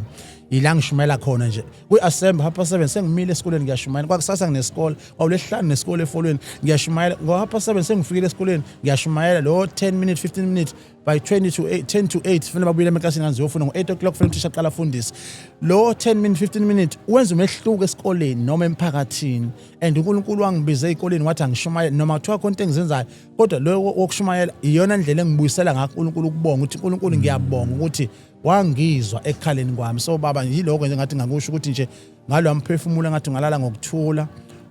Ila ngishumayela khona nje kwi-assembly, 7:30 sengimile esikoleni ngiyashumayela. Kwakusasa nginesikole, kwawulesihlanu nesikole efolweni, ngiyashumayela. Ngo 7:30 sengifikile esikoleni, ngiyashumayela lo 10 minutes, 15 minutes, by 20 to 8, 10 to 8 fanele babuyele emaklasini, ngizofunda. Ngo-8 o'clock fanele uthisha aqala afundise. Lo 10 minutes, 15 minutes wenza umehluko esikoleni noma emphakathini. And uNkulunkulu wangibiza ey'koleni wathi angishumayele, noma kuthiwa khona into engizenzayo, kodwa lo wokushumayela iyona ndlela engibuyisela ngakho uNkulunkulu ukubonga, ukuthi uNkulunkulu ngiyabonga ukuthi wangizwa ekukhaleni kwami. So baba, yiloko nje ngathi ngakusho ukuthi nje ngalo mphefumulo ngathi ngalala ngokuthula,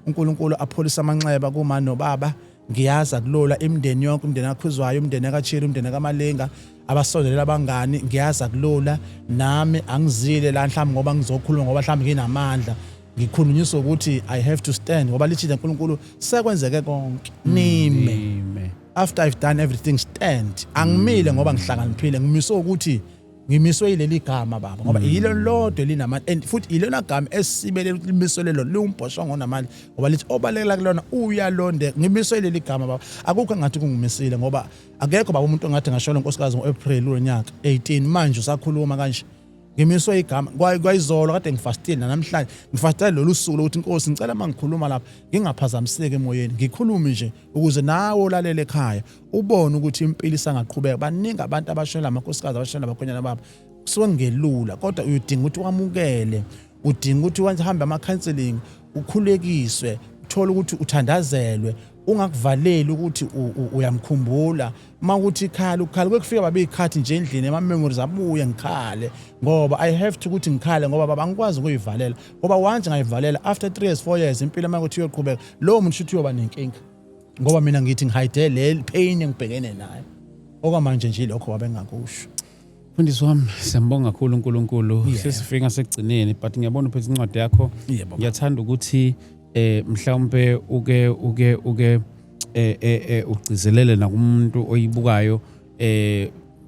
uNkulunkulu apholisa amanxeba kuma nobaba. Ngiyazi akulula, imindeni yonke, umndeni kaKhuzwayo, umndeni kaChiri, umndeni kaMalinga, abasondelela abangani, ngiyazi akulula. Nami angizile la mhlawumbe ngoba ngizokhuluma ngoba mhlawumbe nginamandla, ngikhulunyiswa ukuthi I have to stand, ngoba lithi uNkulunkulu sekwenzeke konke, nime. Nime. After I've done everything, stand. Angimile ngoba ngihlakaniphile, ngimiswe ukuthi ngimiswe yileli gama baba, ngoba yilo lodwa elinamandla, and futhi ilona gama esibelele ukuthi limiswe lelo liwumbhoshongo onamandla, ngoba lithi obalekela kulona uyalondeka. Ngimiswe yileli gama baba, akukho engathi kungimisile, ngoba akekho baba umuntu ongathi ngashona unkosikazi ngo-April lonyaka 18, manje usakhuluma kanje. Ngimiswe igama. Kwayizolo kade ngifastile, namhlanje ngifastele lolu suku lokuthi inkosi ngicela uma ngikhuluma lapha ngingaphazamiseki emoyeni, ngikhulume nje ukuze nawe olalele ekhaya ubone ukuthi impilo isangaqhubeka. Baningi abantu abashonela amakhosikazi, abashonela abakhwenyana babo, kusuke kungelula, kodwa uyudinga ukuthi wamukele, udinga ukuthi uhambe ama-counselling, ukhulekiswe, uthole ukuthi uthandazelwe, ungakuvaleli ukuthi uyamkhumbula. Uma ukuthi ikhala ukhala kwekufika babe ikhathi nje endlini, ama-memories abuye, ngikhale ngoba I have to ukuthi ngikhale, ngoba baba angikwazi ukuyivalela, ngoba once ngayivalela, after 3 years, 4 years, impilo uma kuthi iyoqhubeka, lowo muntu shuthi uyoba nenkinga, ngoba mina ngithi ngihide le pain engibhekene nayo okwamanje nje. Lokho wabe engakusho. Mfundisi wami, siyambonga kakhulu uNkulunkulu. Sesifika sekugcineni, but ngiyabona uphethe incwadi yakho. Yebo. Ngiyathanda ukuthi mhlawumbe uke ugcizelele nakumuntu oyibukayo,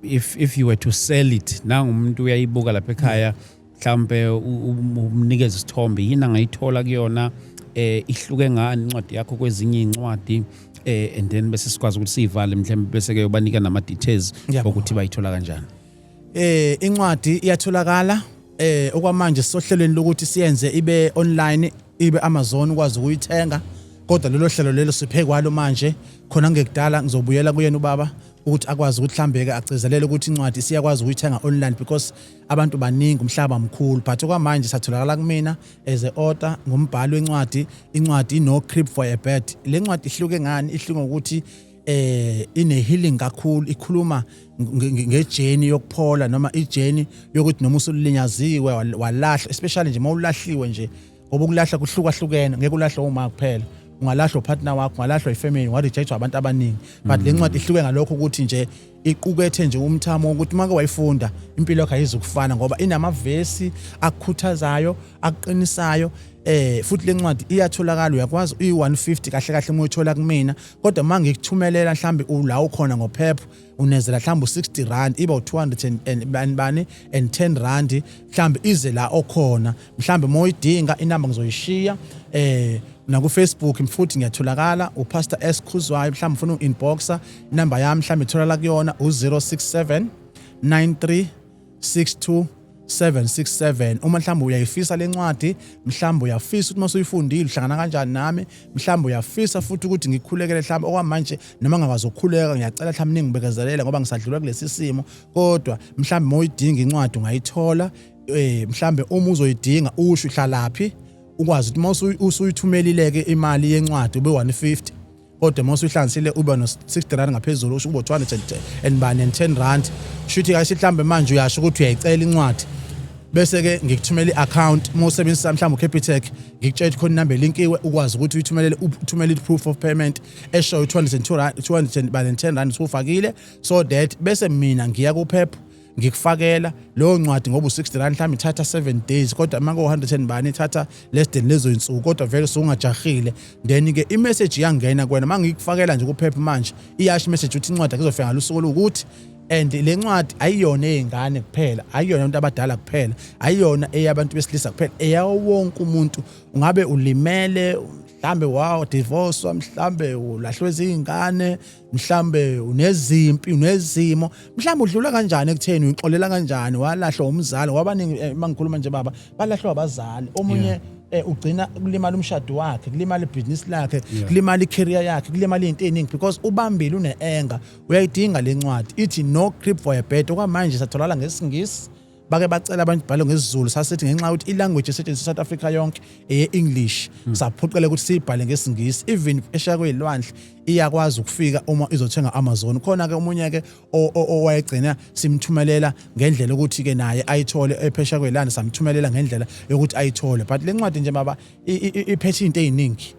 if you were to sell it, nangumuntu uyayibuka lapha ekhaya, mhlawumbe umnikeze isithombe, yini angayithola kuyona, ihluke ngani incwadi yakho kwezinye incwadi, and then bese sikwazi ukuthi siyivale mhlawumbe, bese ke ubanika nama details Ngiyabonga. ukuthi bayithola kanjani. Incwadi iyatholakala okwamanje, sisohlelweni lokuthi siyenze ibe online, ibe Amazon, ukwazi ukuyithenga, kodwa lelo hlelo lelo siphekwalo manje khona. Ngekudala ngizobuyela kuyena ubaba ukuthi akwazi ukuthi mhlawumbe agcizelele ukuthi incwadi siyakwazi ukuyithenga online, because abantu baningi, umhlaba mkhulu. But okwamanje satholakala kumina as a author, ngumbhali wencwadi. Incwadi No Crib for a Bed. Le ncwadi ihluke ngani? Ihluke ngokuthi ine healing kakhulu, ikhuluma ngejourney yokuphola noma ijourney yokuthi noma usulinyaziwe, walahlwa, especially nje mawulahliwe nje, ngoba ukulahla kuhlukahlukene, ngeke ulahlwe uma kuphela, ungalahlwa upartner wakho, ungalahlwa ifamily, ungarejectwa abantu abaningi. But le ncwadi ihluke ngalokho ukuthi nje iqukethe nje umthamo wokuthi uma ke wayifunda impilo yakho ayizukufana, ngoba inamavesi akukhuthazayo, akuqinisayo. Futhi le ncwadi iyatholakala, uyakwazi uyi-150 kahle kahle uma uyithola kumina, kodwa uma ngikuthumelela mhlambe ula ukhona ngoPEP, unezela mhlawumbe u-60 rand, iba u-200 and bani bani and 10 rand mhlawumbe ize la okhona. Mhlawumbe uma uyidinga, inamba ngizoyishiya naku Facebook futhi ngiyatholakala, uPastor S Khuzwayo. Mhlawumbe ufuna u-inboxa, inamba yami mhlawumbe itholakala kuyona u-067 93 62 767. Uma mhlawumbe uyayifisa lencwadi, mhlawumbe uyafisa ukuthi mase uyifundile uhlangana kanjani nami, mhlawumbe uyafisa futhi ukuthi ngikhulekele, mhlawumbe okwamanje noma ngakwazi ukukhuleka, ngiyacela mhlawumbe ningibekezelele ngoba ngisadlula kulesi simo, kodwa mhlawumbe uma uyidinga incwadi ungayithola. Mhlawumbe uma uzoyidinga usho uhlalaphi, ukwazi ukuthi uma usuyithumelile ke imali yencwadi ube 150, kodwa uma usuyihlanganisile ube no 60 rand ngaphezulu, usho ube 200 and bani and 10 rand. Shuthi kahle mhlambe manje uyasho ukuthi uyayicela incwadi, bese ke ngikuthumela i-account. Uma usebenzisa mhlawumbe uCapitec, ngikutshela khona inamba elinkiwe, ukwazi ukuthi uyithumelele, uthumele i-proof of payment eshoyo 202 rand, 210 rand usufakile, so that bese mina ngiya kuPEP ngikufakela leyo ncwadi, ngoba u-60 rand mhlawumbe ithatha 7 days, kodwa uma ku-100 and bani ithatha less than lezo insuku, kodwa vele usungajahile. Then-ke imessage iyangena kuwena uma ngikufakela nje kuPEP manje, iyasho imessage ukuthi incwadi akuzofika ngalosuku oluwukuthi. And le ncwadi ayiyona ey'ngane kuphela, ayiyona abantu abadala kuphela, ayiyona eyabantu besilisa kuphela, eyawo wonke umuntu. Ungabe ulimele. Mhlambe wow divorce, mhlambe ulahlwe izingane, mhlambe unezimpi, unezimo, mhlambe udlula kanjani ekutheni, uyixolela kanjani, walahlwa umzali. Wabaningi mangikhuluma nje baba, balahlwa abazali. Omunye ugcina kulimala umshado wakhe, kulimala ibhizinisi lakhe, kulimala i-career yakhe, kulimala izinto eziningi because ubambile, une-anger. Uyayidinga le ncwadi ithi No Crib for a Bed. Okwamanje satholakala ngesiNgisi, bake bacela abantu bhale ngesiZulu, sasithi ngenxa yokuthi ilanguage esetshenziswa South Africa yonke eye-English, saphoqela ukuthi siyibhale ngesiNgisi. Even esha kwezilwandle iyakwazi ukufika uma izothenga Amazon. Khona ke omunye ke owayegcina simthumelela ngendlela ukuthi ke naye ayithole ephesha kwelandle, samthumelela ngendlela yokuthi ayithole. But le ncwadi nje baba iphethe into eziningi.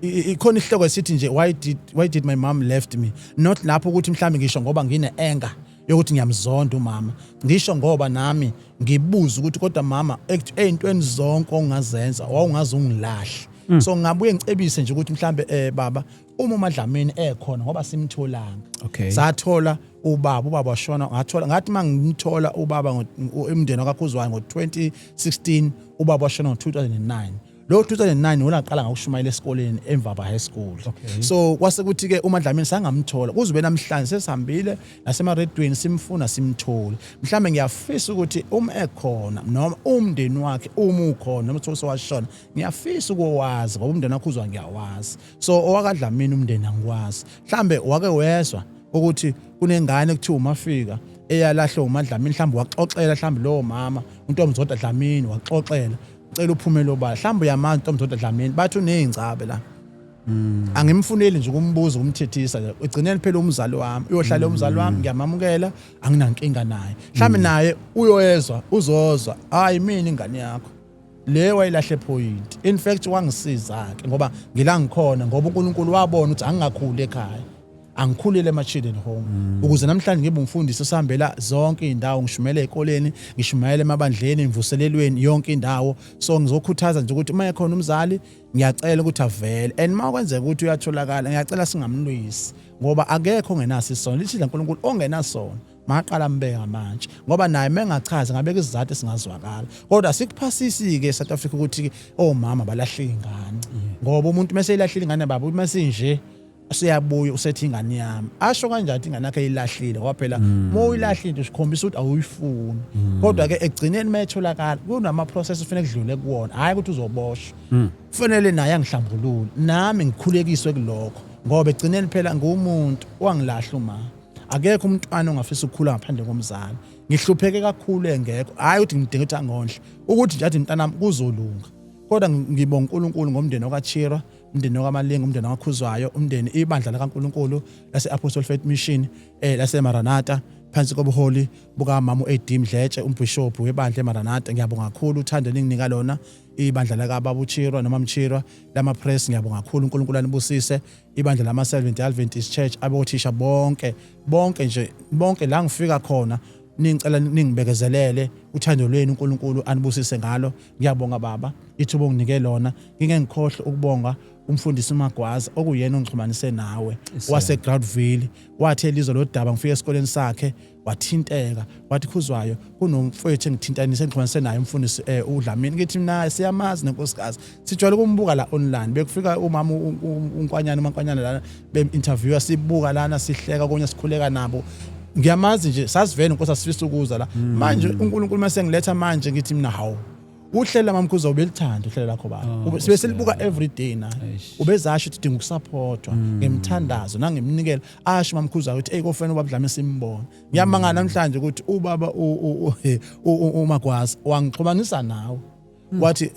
Ikhona isihloko esithi nje Why did my mom left me?" Not lapho ukuthi mhlawumbe ngisho ngoba ngine anger yokuthi ngiyamzonda umama, ngisho ngoba nami ngibuza ukuthi kodwa mama, ey'ntweni zonke ongazenza wawungaze ungilahle. So ngabuye ngicebise nje ukuthi mhlambe baba, uma uMadlamini ekhona, ngoba simtholanga, sathola ubaba, ubaba washona, ngathola, ngathi mangimthola ubaba emndeni wakaKhuzwayo ngo-2016, ubaba washona ngo-2009. Lo 2009 wona qala ngakushumayela esikoleni eMvaba High School. So kwase kuthi ke uMadlamini sangamthola kuze ube namhlanje, sesihambile nasemaredweni simfuna, simthole. Mhlambe ngiyafisa ukuthi uma ekhona noma umndeni wakhe uma ukhona noma uthole sowashona, ngiyafisa ukuwazi ngoba umndeni wakho uzwa ngiyawazi. So owakaDlamini umndeni angikwazi. Mhlambe wake wezwa ukuthi kunengane kuthiwa uMafika eyalahlwa uMadlamini, mhlambe waxoxela, mhlambe lowo mama uNtombizodwa Dlamini waxoxela, cela uphumele obala. Mhlawumbe uyamazi uNtombizodwa Dlamini, bathi uney'ngcabe la. Angimfuneli nje ukumbuza, ukumthethisa nje. Egcineni phela umzali wami uyohlala umzali wami, ngiyamamukela, anginankinga naye. Mhlawumbe naye uyoyezwa, uzozwa, hayi mina ingane yakho le wayilahle point. In fact wangisiza ke ngoba ngila ngikhona ngoba uNkulunkulu wabona ukuthi angingakhuli ekhaya, angikhulile ema-children home, ukuze namhlanje ngibe umfundisi osihambela zonke iy'ndawo, ngishumele ey'koleni, ngishumayela emabandleni, emvuselelweni, yonke indawo. So ngizokhuthaza nje ukuthi uma ekhona umzali, ngiyacela ukuthi avele, and uma kwenzeka ukuthi uyatholakala, ngiyacela singamlwisi ngoba akekho ongenaso isono. Lithi uNkulunkulu ongenasono maqala ambeke ngamanje, ngoba naye mengachaza ngabeka isizathu esingazwakala. Kodwa sikuphasisi-ke e-South Africa ukuthi omama balahle iy'ngane, ngoba umuntu mese ilahlile ingane baba, ukuthi mesinje useyabuya usethi ingane yami, asho kanjani ukuthi ingane yakhe ilahlile? Ngoba phela uma uyilahlile into usikhombisa ukuthi awuyifuni. Kodwa ke ekugcineni uma etholakala kunama-process kufanele kudlule kuwona, hhayi ukuthi uzoboshwa. Kufanele naye angihlambulule, nami ngikhulekiswe kulokho, ngoba ekugcineni phela ngumuntu owangilahla uma. Akekho umntwana ongafisa ukukhula ngaphandle komzali. Ngihlupheke kakhulu engekho, hhayi ukuthi ngidinga ukuthi angondle, ukuthi nje athi mntanami kuzolunga. Kodwa ngibonga uNkulunkulu ngomndeni okaChirwa, umndeni wakaMalinga, umndeni wakaKhuzwayo, umndeni ibandla lakaNkulunkulu lase-Apostle Faith Mission laseMaranatha, phansi kobuholi bukamama u-AD Mdletshe, umbhishobhi webandla eMaranatha. Ngiyabonga kakhulu uthando eninginika lona ibandla lakababa uChirwa noma Mchirwa lama-press. Ngiyabonga kakhulu, uNkulunkulu anibusise. Ibandla lama-Seventh Adventist Church, abothisha bonke bonke nje, bonke la ngifika khona ningicela ningibekezelele, uthando lwenu uNkulunkulu anibusise ngalo. Ngiyabonga baba ithuba onginike lona. Ngike ngikhohle ukubonga umfundisi uMagwaza okuyena ongixhumanise nawe waseGroutville. Wathi elizwe lodaba ngifike esikoleni sakhe, wathinteka, wathi Khuzwayo, kunomfowethu engithintanise, engixhumanise naye, umfundisi uDlamini. Ngithi mina siyamazi nenkosikazi, sijwayele ukumbuka la online, bekufika umama uNkwanyana, uMankwanyana lana, bem-interviewa, sibuka lana, sihleka konye, sikhuleka nabo. Ngiyamazi nje, sasivele inkosi asifisa ukuza la. Manje uNkulunkulu mase ngiletha manje, ngithi mina hawu, uhlelo mamkhuza ubelithanda uhlelo lakho baba. Sibe silibuka every day na. Ubezasho ukuthi dinga ukusupportwa ngemthandazo nangeminikelo, asho mamkhuza ukuthi hey, kofena ubaba Dlamini simbona. Ngiyamangala namhlanje ukuthi ubaba uMagwaza wangixhumanisa nawe, wathi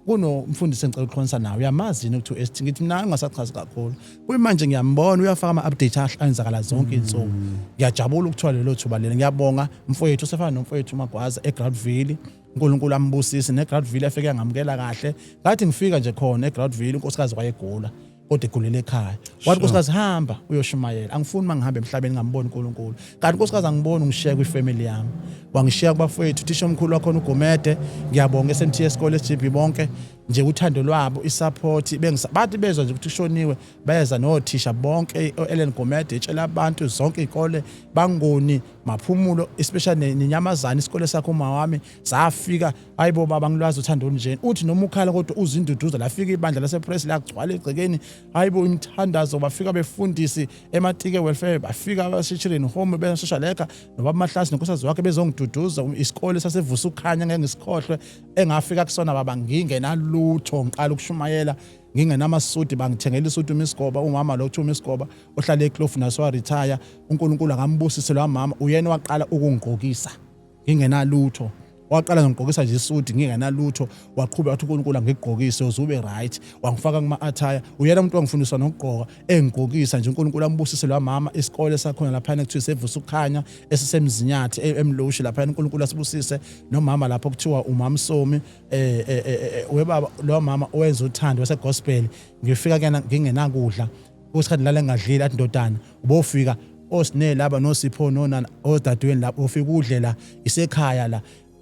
kunomfundisi engicela ukuxhumanisa nawe, uyamazi yini ukuthi u-ST? Ngithi mina ngingasachazi kakhulu, kuyimanje ngiyambona uyafaka ama-update ayenzakala zonke iy'nsuku. Ngiyajabula ukuthola lelo thuba lelo. Ngiyabonga mfowethu osefana nomfowethu uMagwaza eGroutville, uNkulunkulu ambusise. NeGroutville afike yangamukela kahle. Ngathi ngifika nje khona eGroutville, unkosikazi wayegula kodwa egulele ekhaya. Wathi unkosikazi, hamba uyoshumayela, angifuni uma ngihambe emhlabeni ngamboni uNkulunkulu. Kanti unkosikazi angiboni, ungishiya kwifamily yami, wangishiya kubafowethu, uthisha omkhulu wakhona uGomede, ngiyabonga, SMT esikole SGB bonke. Nje uthando lwabo, isupport, bathi bezwa nje ukuthi kushoniwe, bayeza nothisha bonke, o-Ellen Gomede etshela abantu zonke iy'kole, bangoni maphumulo, especially nenyamazane isikole sakho uma wami safika. Hayibo baba, ngilwazi uthando olunjeni. Uthi noma ukhala kodwa uzinduduzo. Lafika ibandla lasepress, lagcwala egcekeni. Hayibo, imithandazo, bafika befundisi ematike welfare, bafika abase-children home, be-social worker, nobaba Mahlasi nonkosikazi wakhe bezongiduduza. Isikole sasevusa ukhanya, ngeke ngisikhohlwe, engafika kusona baba ngingenalutho, ngiqala ukushumayela ngingenamasudi, bangithengela isuti umisigoba, umama lo kuthiwa umisigoba ohlala eKlofu naso wa-retire. UNkulunkulu akambusise lo mama, uyena waqala ukungigqokisa ngingenalutho. Waqala ngigqokisa nje isuti ngingenalutho, waqhubeka wathi uNkulunkulu angigqokise uze ube right, wangifaka kuma-attire. Uyena umuntu wangifundisa nokugqoka, engigqokisa nje. UNkulunkulu ambusise lo mama. Isikole sakhona laphana kuthiwa sevusa ukukhanya, esisemzinyathi emloshi laphana. UNkulunkulu asibusise nomama lapho kuthiwa umamsomi, webaba lo mama owenza uthando wasegospel. Ngifika kuyena ngingenakudla, kusikhathi lala engadlile, athi, "Ndodana, ubofika osine laba nosipho nonana odadweni lapho, ufika udle la, isekhaya la."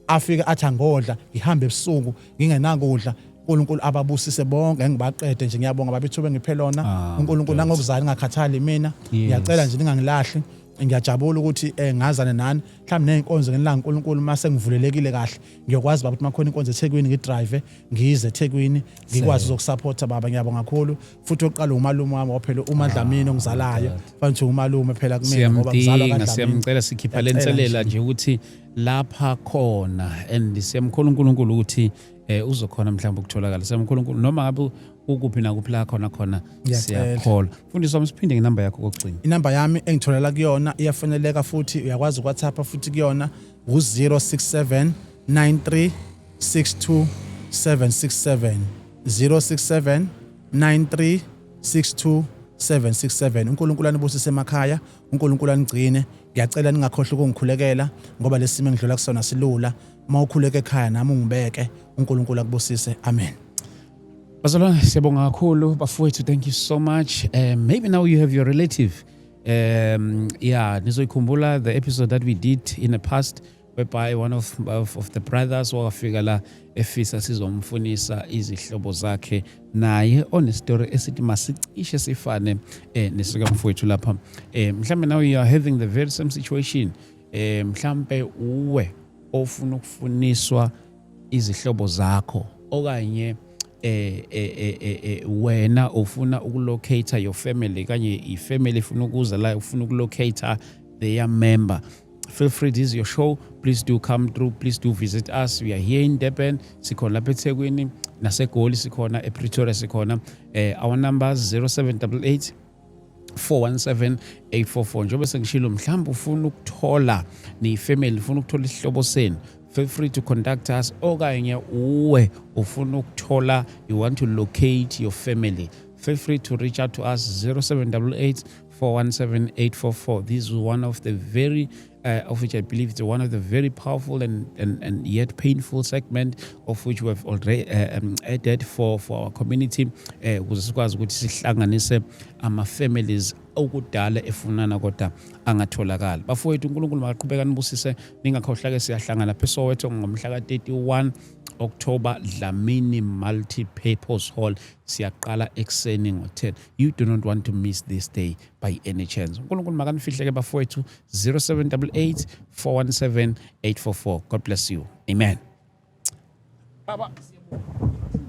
Afike athi angodla, ngihambe ebusuku ngingenakudla. uNkulunkulu ababusise bonke, engibaqede nje. Ngiyabonga baba ithuba engiphe lona. Ah, uNkulunkulu nangokuzala ngakhathali mina. Ngiyacela nje ningangilahli. Ngiyajabula ukuthi ngazane nani, mhlawumbe ney'nkonzo ngelanga uNkulunkulu mase ngivulelekile kahle, ngiyokwazi baba ukuthi makhona inkonzo eThekwini, ngidrive ngize eThekwini, ngikwazi uzokusupporta baba. Ngiyabonga kakhulu futhi. Oqala umalume wami waphela, uMadlamini ongizalayo, fanele ukuthi umalume phela kumina ngoba ngizalwa Siyamdinga. kaDlamini. Siyamcela, sikhipha Ngiyacela lenselela nje ukuthi lapha khona and siyamkhola uNkulunkulu ukuthi uzokhona mhlawumbe ukutholakala. Siyamkhola uNkulunkulu noma ngabe ukuphi nakuphi la khona khona. Ngiyacela. Siyakholwa. Mfundisi wami, siphinde ngenamba yakho kokugcina. Inamba yami engitholela kuyona iyafaneleka futhi uyakwazi ukuWhatsApp futhi kuyona, u-067 93 62 767, 067 93 62 767. uNkulunkulu anibusise emakhaya, uNkulunkulu anigcine. Ngiyacela ningakhohlwa ukungikhulekela ngoba lesimo engidlula kusona silula. Uma ukhuleka ekhaya nami ungibeke. uNkulunkulu akubusise, amen. Bazalwane, siyabonga kakhulu. Bafowethu, thank you so much. Maybe now you have your relative. Yeah, nizoyikhumbula the episode that we did in the past whereby one of the brothers wafika la efisa sizomfunisa izihlobo zakhe, naye onestory esithi masicishe sifane nesikamfowethu lapha. Mhlambe now you are having the very same situation. Mhlambe uwe ofuna ukufuniswa izihlobo zakho okanye wena ufuna ukulocate your family, kanye ifamily ifuna ukuza la, ufuna ukulocate their member, feel free. This is your show. Please do come through. Please do visit us. We are here in Durban, sikhona lapha eThekwini naseGoli, sikhona ePretoria, sikhona. Our numbers, 0788 417 844. Njengoba sengishilo, mhlawumbe ufuna ukuthola niyifamily, ufuna ukuthola isihlobo senu, feel free to contact us, okanye uwe ufuna ukuthola, you want to locate your family, feel free to reach out to us, 0788 417 844. This is one of the very of which I believe it's one of the very powerful and yet painful segment of which we have already added for our community, ukuze sikwazi ukuthi sihlanganise ama-families okudala efunana kodwa angatholakali. Bafowethu, uNkulunkulu makaqhubeka nibusise. Ningakhohlwa-ke, siyahlangana lapha eSoweto ngomhla ka-31 October, Dlamini Multi-Purpose Hall. Siyaqala ekuseni ngo-10. You do not want to miss this day by any chance. UNkulunkulu makanifihleke bafowethu. 0788 417 844. God bless you, amen. Baba, siyabonga.